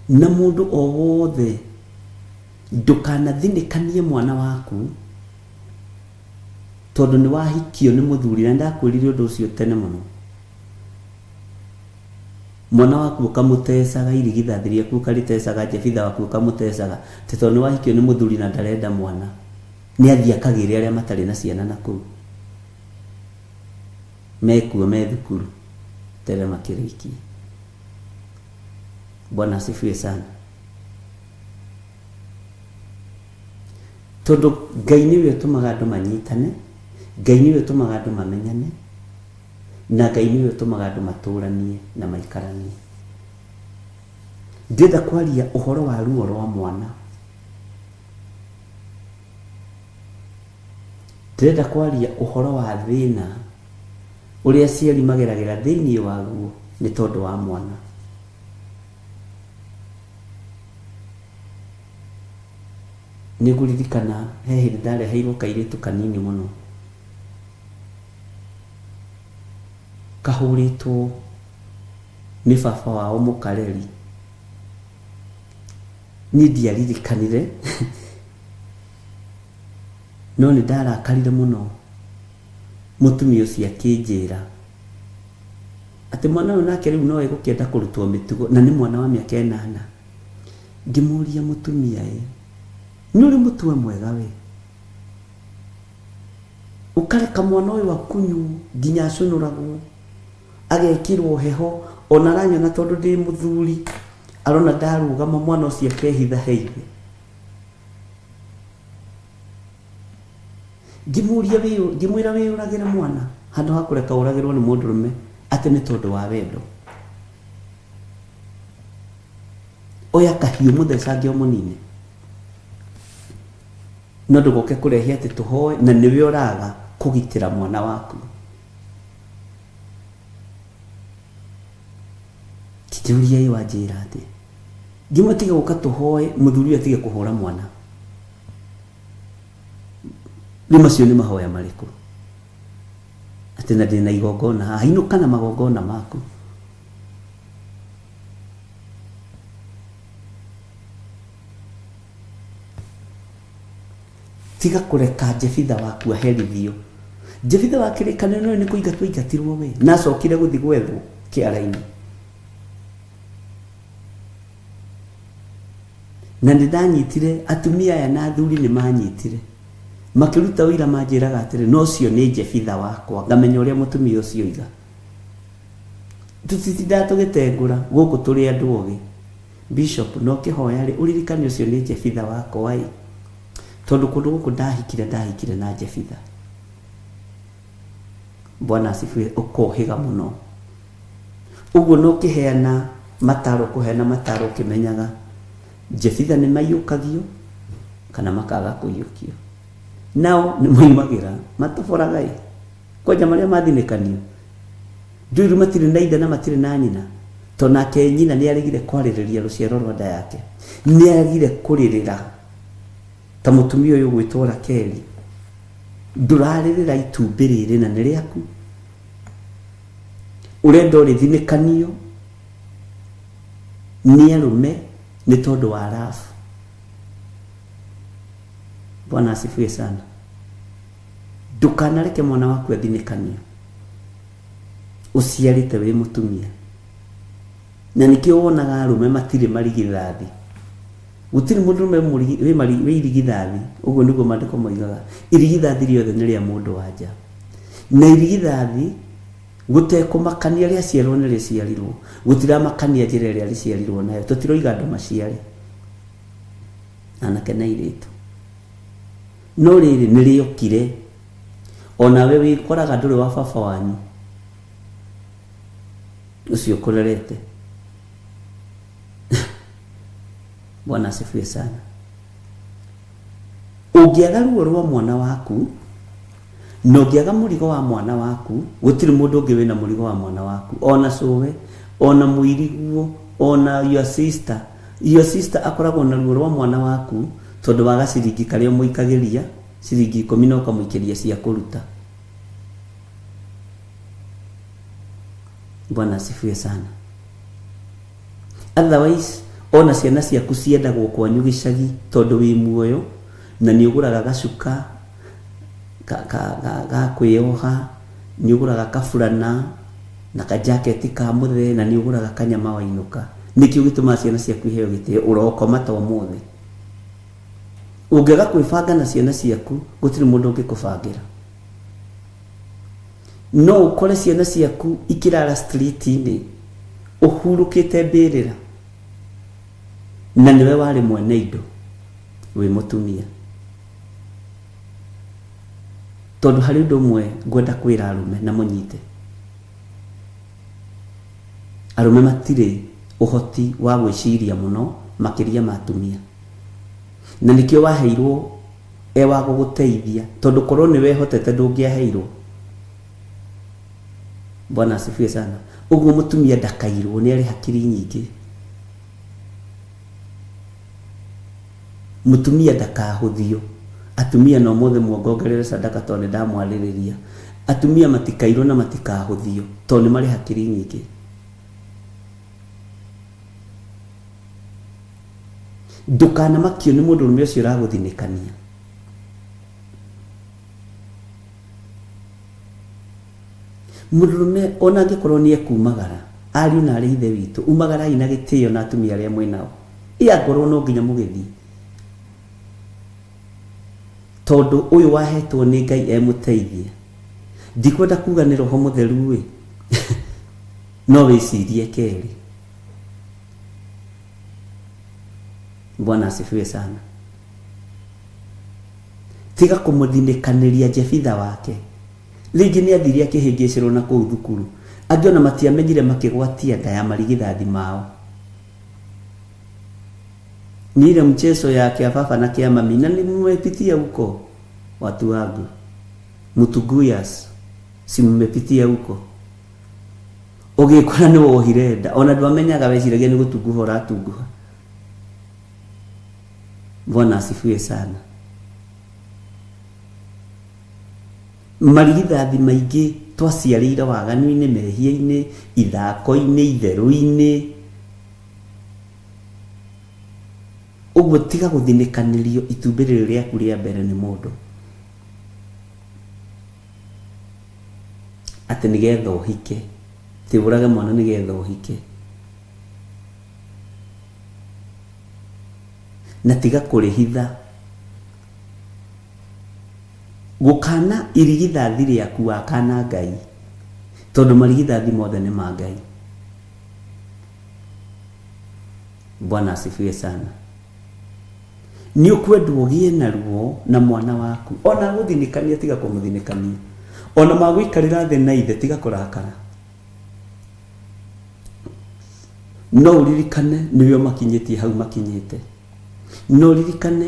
Na mũndũ o wothe ndũkanathinĩkanie mwana waku tondũ nĩ wahikio nĩ mũthuri, na ndakwĩrire ũndũ ũcio tene mũno. Mwana waku ũkamũtecaga irigithathi rĩaku ũkarĩtecaga Jefitha waku ũkamũtecaga atĩ tondũ nĩ wahikio nĩ mũthuri na ndarenda mwana nĩ athiĩ akagĩre arĩa matarĩ na ciana na kũu mekuo me thukuru tere makĩrĩkie. Bwana asifiwe sana. Tondũ Ngai nĩwe ũtũmaga andũ manyitane, Ngai nĩwe ũtũmaga andũ mamenyane, Na Ngai nĩwe ũtũmaga andũ matũũranie na maikaranie. Ndĩrenda kwaria ũhoro wa ruo rwa mwana. Ndĩrenda kwaria ũhoro wa thĩna ũrĩa aciari mageragĩra thĩinĩ waguo nĩ tondũ wa mwana. Nĩ ngũririkana he hĩndĩ ndareheirwo kairĩtu kanini mũno. Kahũrĩtwo nĩ baba wao mũkareri. Niĩ ndiaririkanire no nĩ ndarakarire mũno mũtumia ũcio akĩnjĩra atĩ mwana ũyũ nake rĩu no egũkĩenda kũrutwo mĩtugo na nĩ mwana wa mĩaka ĩnana. Ngĩmũria mũtumia ĩ, nĩ ũrĩ mũtwe mwega we? Ũkareka mwana ũyũ akunywo nginya acũnũragwo, agekĩrwo heho, ona aranyona tondũ ndĩ mũthuri, arona ndarũgama mwana ũcio akehitha he ithe. Ngĩmũria wĩ, ngĩmwĩra wĩyũragĩre mwana handũ ha kũreka ũragĩrwo nĩ mũndũrũme atĩ nĩ tondũ wa wendo. Oya kahiũ mũthecange ũmũnine. No ndũgoke kũrehe atĩ tũhoe na nĩwe ũraga kũgitĩra mwana waku. Kĩnjũria ĩ wanjĩra atĩa? Ngĩmwĩra tiga gũka tũhoe mũthuri ũyũ atige kũhũra mwana. Rĩu macio nĩ mahoya marĩkũ? Atĩ na ndĩna igongona haha, inũka na magongona maku. Tiga kũreka Jefitha waku aherithio. Jefitha wa kĩrĩkanĩro nĩwe nĩ kũingatwo aingatirwo we, na acokire gũthiĩ gwethwo kĩara-inĩ. Na nĩ ndanyitire atumia aya na athuri nĩ manyitire makĩruta ũira manjĩraga atĩrĩ, no ũcio nĩ Jefitha wakwa, ngamenya ũrĩa mũtumia ũcio oiga. Tũtitindaga tũgĩtengũra gũkũ tũrĩ andũ ogĩ. Bishop, na ũkĩhoya rĩ, ũririkane ũcio nĩ Jefitha wakwa ĩ, tondũ kũndũ gũkũ ndahikire, ndahikire na Jefitha. Bwana asifiwe, ũkohĩga mũno. Ũguo no kĩheana mataro kũheana mataro ũkĩmenyaga Jefitha nĩ maiyũkagio kana makaga kũiyũkio. Nao nĩ moimagĩra matoboraga ĩ kwanja marĩa mathinĩkanio. Njũi matirĩ na ithe na matirĩ na nyina to nake nyina nĩ aregire kwarĩrĩria rũciaro rwa nda yake. Nĩ agire kũrĩrĩra ta mũtumia ũyũ ũgwĩtwo Rakeli. Ndũrarĩrĩra itumbĩ rĩrĩ na nĩ rĩaku. Ũrenda ũrĩthinĩkanio nĩ arũme nĩ tondũ wa rafu. Bwana asifiwe sana. Ndũkanareke mwana waku athinĩkanio ũciarĩte wĩ mũtumia. Na nĩkĩo wonaga arũme matirĩ marigithathi. Gũtirĩ mũndũrũme wĩ irigithathi, ũguo nĩguo maandĩko moigaga. Irigithathi rĩothe nĩ rĩa mũndũ wa nja. Na irigithathi gũtekũmakania rĩaciarwo nĩ rĩciarirwo, gũtiramakania njĩra ĩrĩa rĩciarirwo nayo. Tũtiroiga andũ maciare anake na airĩtu. No rĩrĩ nĩ rĩokire. Onawe wĩkoraga ndũrĩ wa baba wanyu ũcio ũkũrerete. Bwana asifiwe sana. Ũngĩaga ruo rwa mwana waku na ũngĩaga mũrigo wa mwana waku, gũtirĩ mũndũ ũngĩ wĩna mũrigo wa mwana waku, ona cũwe, ona mũiriguo, ona your sister. Your sister akoragwo na ruo rwa mwana waku tondũ wa gaciringi karĩa ũmũikagĩria ciringi ikũmi na ũkamũikĩria cia kũruta. Bwana asifiwe sana. Otherwise ona ciana ciaku ciendagwo kwanyu gĩcagi tondũ wĩ muoyo na nĩ ũgũraga gacuka ga, ga, ga, ga kwĩyoha, nĩ ũgũraga kaburana na kajaketi ka mũthee na nĩ ũgũraga kanyama wainũka. Nĩkĩo gĩtũmaga ciana ciaku iheo gĩtĩo ũrokoma ta ũmũthĩ. Ũngĩaga kwĩbanga na ciana ciaku gũtirĩ mũndũ ũngĩkũbangĩra. No ũkore ciana ciaku ikĩrara street-inĩ ũhurũkĩte mbĩrĩra na nĩwe warĩ mwene indo wĩ mũtumia. Tondũ harĩ ũndũ ũmwe ngwenda kwĩra arũme na mũnyite. Arũme matirĩ ũhoti wa gwĩciria mũno makĩria ma atumia. Na nĩkĩo waheirwo e wa gũgũteithia tondũ korwo nĩ wehotete ndũngĩaheirwo. Bwana asifiwe sana. Ũguo mũtumia ndakairwo nĩ arĩ hakiri nyingĩ. Mũtumia ndakahũthio. Atumia no mothe muongongerere sadaka tondũ nĩ ndamwarĩrĩria. Atumia matikairwo na matikahũthio tondũ nĩ marĩ hakiri nyingĩ. Ndũkanamakio nĩ mũndũrũme ũcio ũragũthinĩkania. Mũndũrũme ona angĩkorwo nĩ ekumagara, ariũ na arĩ ithe witũ, umagarai na gĩtĩo na atumia arĩa mwĩ nao. Ĩ angorwo no nginya mũgĩthiĩ. Tondũ ũyũ wahetwo nĩ Ngai emũteithia. Ndikwenda kuga nĩ roho mũtheru ĩ, no wĩcirie kerĩ. Bwana asifiwe sana. Tiga kũmũthinĩkanĩria Jefitha wake. Rĩngĩ nĩ athire akĩhĩngĩcĩrwo na kũu thukuru. Angĩ ona matiamenyire makĩgwatia nda ya marigithathi mao. Ni ile mchezo ya kia baba na kia mami na nimepitia huko watu wangu. Mutuguyas si mmepitia huko. Ũgĩkora nĩ wohire nda ona ndwamenyaga weciragia nĩ gũtunguha ũratunguha. Bwana asifiwe sana. Marigithathi maingĩ twaciarĩire waganu-inĩ, mehia-inĩ, ithako-inĩ, itherũ-inĩ. Ũguo tiga gũthinĩkanĩrio itumbĩ rĩrĩ rĩaku rĩa mbere nĩ mũndũ. Atĩ nĩgetha ũhike. Ti ũrage mwana nĩgetha ũhike. Na tiga kũrĩhitha. Gũkana irigithathi rĩaku wakana Ngai. Tondũ marigithathi mothe nĩ ma Ngai. Bwana asifiwe sana. Nĩ ũkwendwo ũgĩe na ruo na mwana waku. Ona agũthinĩkania tiga kũmũthinĩkania. Ona magũikarĩra thĩ na ithe tiga kũrakara. No ũririkane nĩwe ũmakinyĩtie hau makinyĩte. No ũririkane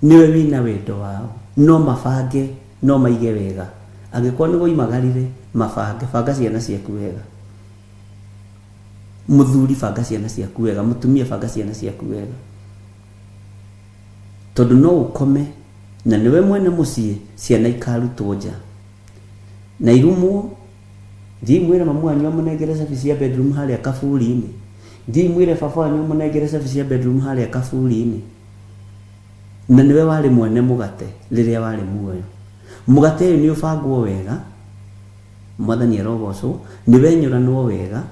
nĩwe wĩna wendo wao. No mabange, no maige wega. Angĩkorwo nĩ woimagarire, mabange. Banga ciana ciaku wega. Mũthuri banga ciana ciaku wega, mũtumia banga ciana ciaku wega. Tondũ no ũkome na nĩwe mwene mũciĩ, ciana ikarutwo nja. Na irumwo, thiĩi mwĩre mamu wanyu amũnengere cabi cia bedroom harĩa kaburi-inĩ. Thiĩi mwĩre baba wanyu amũnengere cabi cia bedroom harĩa kaburi-inĩ. Na nĩwe warĩ mwene mũgate rĩrĩa warĩ muoyo. Mũgate ũyũ nĩ ũbangwo wega, Mwathani arogocwo, nĩ wenyũranwo wega,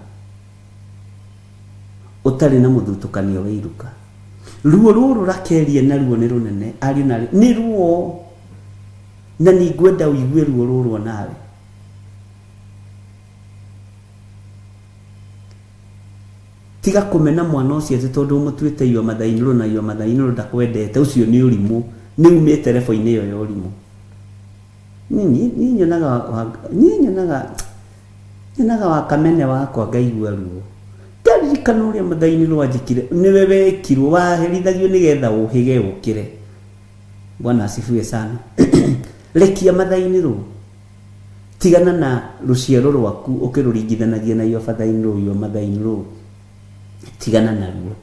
ũtarĩ na mũthutũkanio wa iruka. Ruo rũrũ Rakeli enaruo nĩ rũnene, ariũ na aarĩ, nĩ ruo, na nĩngwenda ũigue ruo rũrũ o nawe. Tiga kũmena mwana ũcio atĩ tondũ ũmũtuĩte your mother-in-law na your mother-in-law ndakwendete, ũcio nĩ ũrimũ, nĩ umĩte level-inĩ ĩyo ya ũrimũ. Niĩ nyonaga niĩ nyonaga nyonaga wa kamene wakwa ngaigua ruo. Ndaririkana ũrĩa mother-in-law anjĩkire, nĩwe wekirwo, waherithagio nĩgetha ũhĩge ũkĩre. Bwana asifiwe sana. Rekia mother-in-law. Tigana na rũciaro rwaku ũkĩrũringithanagia na your father-in-law, your mother-in-law. Tigana naruo.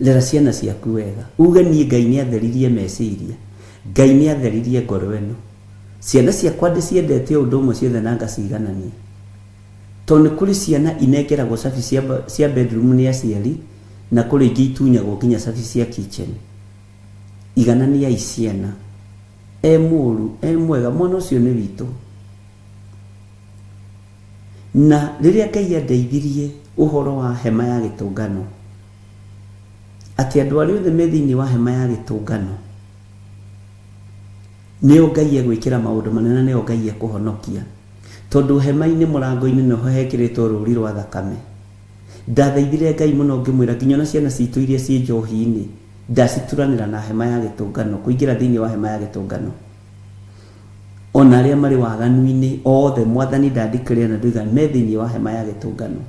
Rera ciana ciaku wega. Uge niĩ Ngai nĩ atheririe meciria. Ngai nĩ atheririe ngoro ĩno. Ciana ciakwa ndĩciendete o ũndũ ũmwe ciothe na ngaciganania. Tondũ nĩ kũrĩ ciana inengeragwo cabi cia, cia bedroom nĩ aciari na kũrĩ ingĩ itunyagwo nginya cabi cia kitchen. Igananiai ciana. E mũru, e mwega, mwana ũcio nĩ witũ. Na rĩrĩa Ngai andeithirie ũhoro wa hema ya gĩtũngano, atĩ andũ arĩa othe me thĩinĩ wa hema ya gĩtũngano, nĩo Ngai egwĩkĩra maũndũ manene, nĩo Ngai ekũhonokia. Tondũ hema-inĩ mũrango-inĩ nĩho hekĩrĩtwo rũri rwa thakame. Ndathaithire Ngai mũno ngĩmwĩra nginya ona ciana citũ iria ciĩ njohi-inĩ, ndacituranĩra na hema ya gĩtũngano, kũingĩra thĩinĩ wa hema ya gĩtũngano. O na arĩa marĩ waganu-inĩ othe, Mwathani nda declare na ndoiga me thĩinĩ wa hema ya gĩtũngano.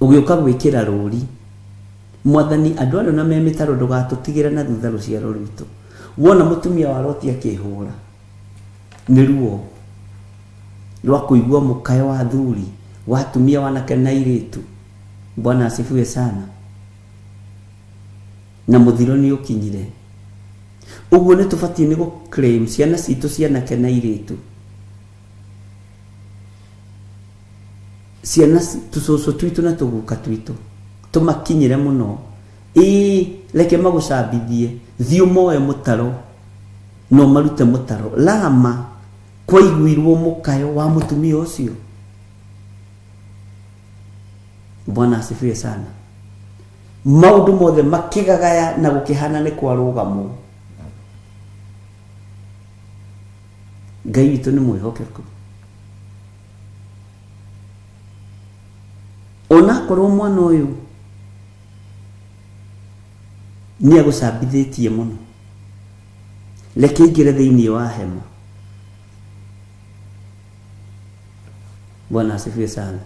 Ũgĩũka gwĩkĩra rũri, Mwathani, andũ arĩa ona me mĩtaro ndũgatũtigĩre na thutha rũciaro rwitũ. Wona mũtumia wa Loti akĩhũra, nĩ ruo rwa kũigua mũkayo wa athuri, wa atumia, wanake na airĩtu. Bwana asifiwe sana. Na mũthiro nĩ ũkinyire. Ũguo nĩ tũbatiĩ nĩ gũ claim ciana citũ cia anake na airĩtu. Ciana tũcũcũ twitũ na tũguka twitũ tũmakinyĩre mũno. Ĩĩ reke magũcambithie, thiĩ ũmoe mũtaro na ũmarute mũtaro. Lama kwaiguirwo mũkayo wa mũtumia ũcio. Bwana asifiwe sana. Maũndũ mothe makĩgagaya na gũkĩhana nĩ kwarũgamwo. Ngai witũ nĩ mwĩhokeku. Onakorwo mwana ũyũ nĩ agũcambithĩtie mũno, reke aingĩre thĩinĩ wa hema. Bwana asifiwe sana.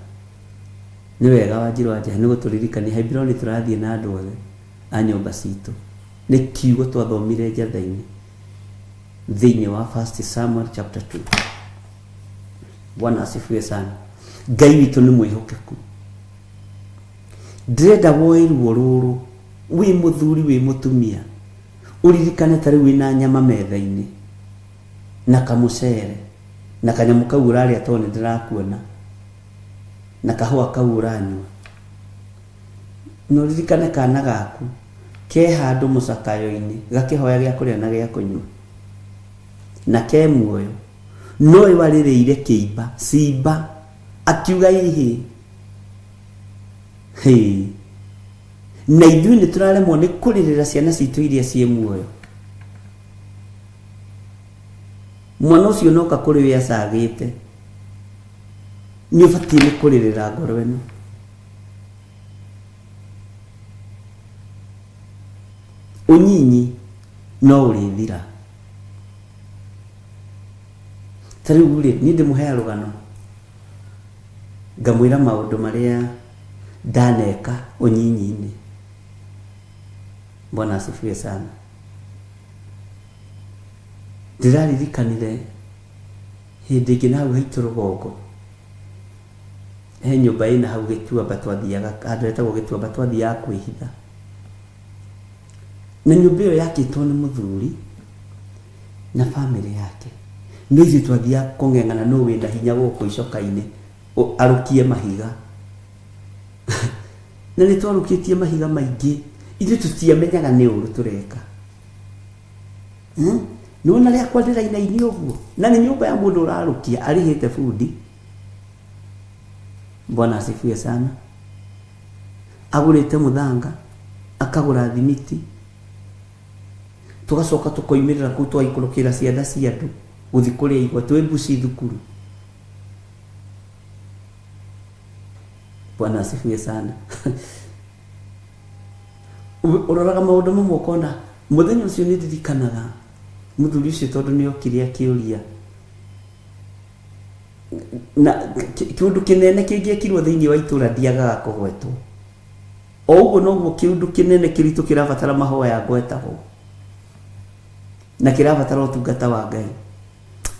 Nĩ wega Wanjirũ wa Njehe nĩ gũtũririkania Hebironi tũrathiĩ na andũ othe a nyũmba citũ. Nĩ kiugo twathomire njatha-inĩ thĩinĩ wa First Samuel chapter 2. Bwana asifiwe sana. Ngai witũ nĩ mwĩhokeku. Ndĩrenda woe ruo rũrũ wĩ mũthuri wĩ mũtumia ũririkane ta rĩu wĩna nyama metha-inĩ na kamũcere na kanyamũ kau ũrarĩa tondũ nĩ ndĩrakuona na kahũa kau ũranyua na ũririkane kana gaku ke handũ mũcakayo-inĩ gakĩhoya gĩa kũrĩa na gĩa kũnyua na ke muoyo no ũyũ arĩrĩire kĩimba cimba akiuga ihĩ hĩ na ithuĩ nĩ tũraremwo nĩ kũrĩrĩra ciana citũ iria ciĩ muoyo mwana ũcio noka kũrĩ we acagĩte nĩ ũbatiĩ nĩ kũrĩrĩra ngoro ĩno ũnyinyi no ũrĩthira ta rĩu rĩ niĩ ndĩmũhea rũgano. Ngamwĩra maũndũ marĩa ndaneka ũnyinyi-inĩ. Bwana asifiwe sana. Ndĩraririkanire hĩndĩ ĩngĩ na hau haitũ rũgongo he nyũmba ĩna hau gĩtuamba twathiaga handũ hetagwo gĩtuamba twathiaga kwĩhitha na nyũmba ĩyo yakĩtwo nĩ mũthuri na bamĩrĩ yake no ithuĩ twathiaga kũng'eng'ana nũ wĩna hinya gũkũ icoka-inĩ arũkie mahiga na nĩ twarũkĩtie mahiga maingĩ ithuĩ tũtiamenyaga nĩ ũru tũreka Nĩwona rĩakwa ndĩrainainio ũguo na nĩ nyũmba ya mũndũ ũrarũkia arĩhĩte bundi bwana asifiwe sana agũrĩte mũthanga akagũra thimiti tũgacoka tũkoimĩrĩra kũu tũgaikũrũkĩra cianda cia andũ gũthiĩ kũrĩa igwa twĩ mbuci thukuru bwana asifiwe sana Ũroraga maũndũ mamwe ũkona mũthenya ũcio nĩ ndirikanaga mũthuri ũcio tondũ nĩ okire akĩũria na kĩũndũ kĩnene kĩngĩekirwo thĩinĩ wa itũra ndiagaga kũgwetwo o ũguo noguo kĩũndũ kĩnene kĩritũ kĩrabatara mahoya ngwetagwo na kĩrabatara ũtungata wa Ngai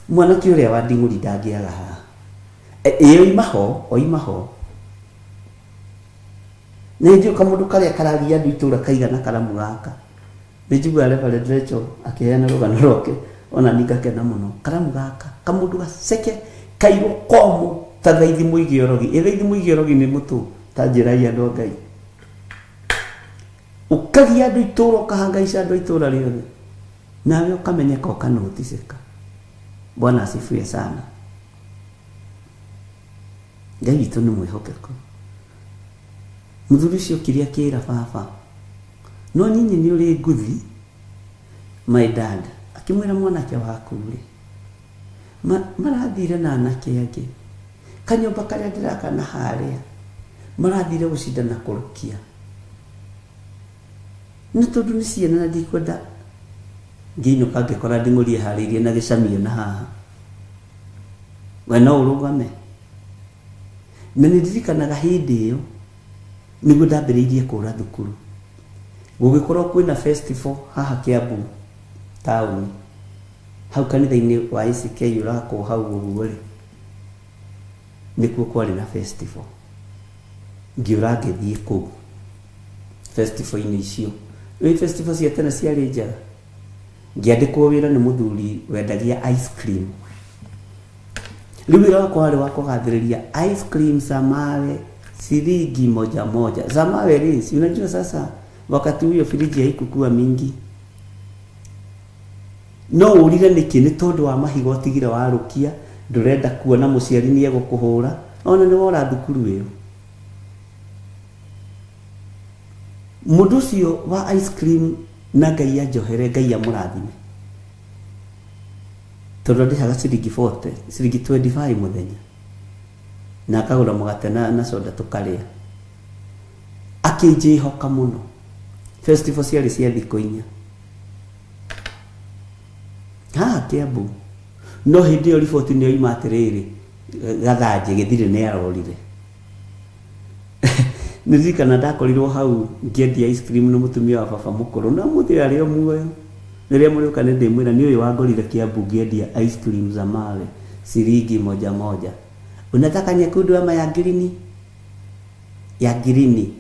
mwanake ũrĩa wa nding'ũri ndangĩaga haha ĩĩ oima ho oima ho Nĩ njũĩ kamũndũ karĩa karagia andũ itũra kaigana karamu gaka. Nĩ njiguaga Reverend Rachel akĩheana rũgano rwake ona niĩ ngakena mũno. Karamu gaka, kamũndũ gaceke, kairũ komũ ta thaithi mũige ũrogi. Ĩ thaithi mũige ũrogi nĩ mũtũ? Ta njĩrai andũ a Ngai. Ũkagia andũ itũra ũkahangaica andũ a itũra rĩothe. Nawe ũkamenyeka ũkanoticĩka. Bwana asifiwe sana. Ngai witũ nĩ mwĩhokeku. Mũthuri ũcio okire akĩra baba, no nyinyi nĩ ũrĩ nguthi, my dad. Akĩmwĩra mwanake waku rĩ, ma, marathire na anake angĩ. Kanyũmba karĩa ndĩraka na harĩa, marathire gũcindana kũrũkia. Na tondũ nĩ ciana na ndikwenda ngĩinũka ngĩkora nding'ũri ĩharĩirie na gĩcamio na haha. We no ũrũgame? Na nĩ ndirikanaga hĩndĩ ĩyo nĩguo ndambĩrĩirie kũra thukuru. Gũgĩkorwo kwĩna festival haha Kiambu taũni, hau kanitha-inĩ wa ACK ũrakwo hau ũguo rĩ, nĩkuo kwarĩ na festival. Ngĩũra ngĩthiĩ kũu festival-inĩ icio. Nĩũĩ festival cia tene ciarĩ njega? Ngĩandĩkwo wĩra nĩ mũthuri wendagia ice cream. Rĩu wĩra wakwa warĩ wa kũgathĩrĩria ice cream za mawe ciringi moja moja. Za mawe rĩ, si unajua sasa wakati huyo friji haikukuwa mingi. No ũrire nĩkĩ? Nĩ tondũ wa mahiga ũtigire warũkia, ndũrenda kuona mũciari nĩ egũkũhũra, ona nĩ wora thukuru ĩyo. Mũndũ ũcio wa ice cream na Ngai anjohere, Ngai amũrathime. Tondũ andĩhaga ciringi 40, ciringi 25 mũthenya. Na akagũra mũgate na, na soda tũkarĩa. Akĩnjĩhoka mũno. Festival ciarĩ cia thikũ inya. Haha Kiambu. No hĩndĩ ĩyo riboti nĩ yoima atĩrĩrĩ, Gathanjĩ gĩthirĩ nĩ arorire. Nĩ ndirikana ndakorirwo hau ngĩendia ice cream na mũtumia wa baba mũkũrũ na ũmũthĩ ũyũ arĩ o muoyo. Rĩrĩa mũrĩũka nĩ ndĩmwĩra nĩ ũyũ wangorire Kiambu ngĩendia ice cream za mawe ciringi moja moja. Unataka nyekundu ama ya ngirini? Ya ngirini.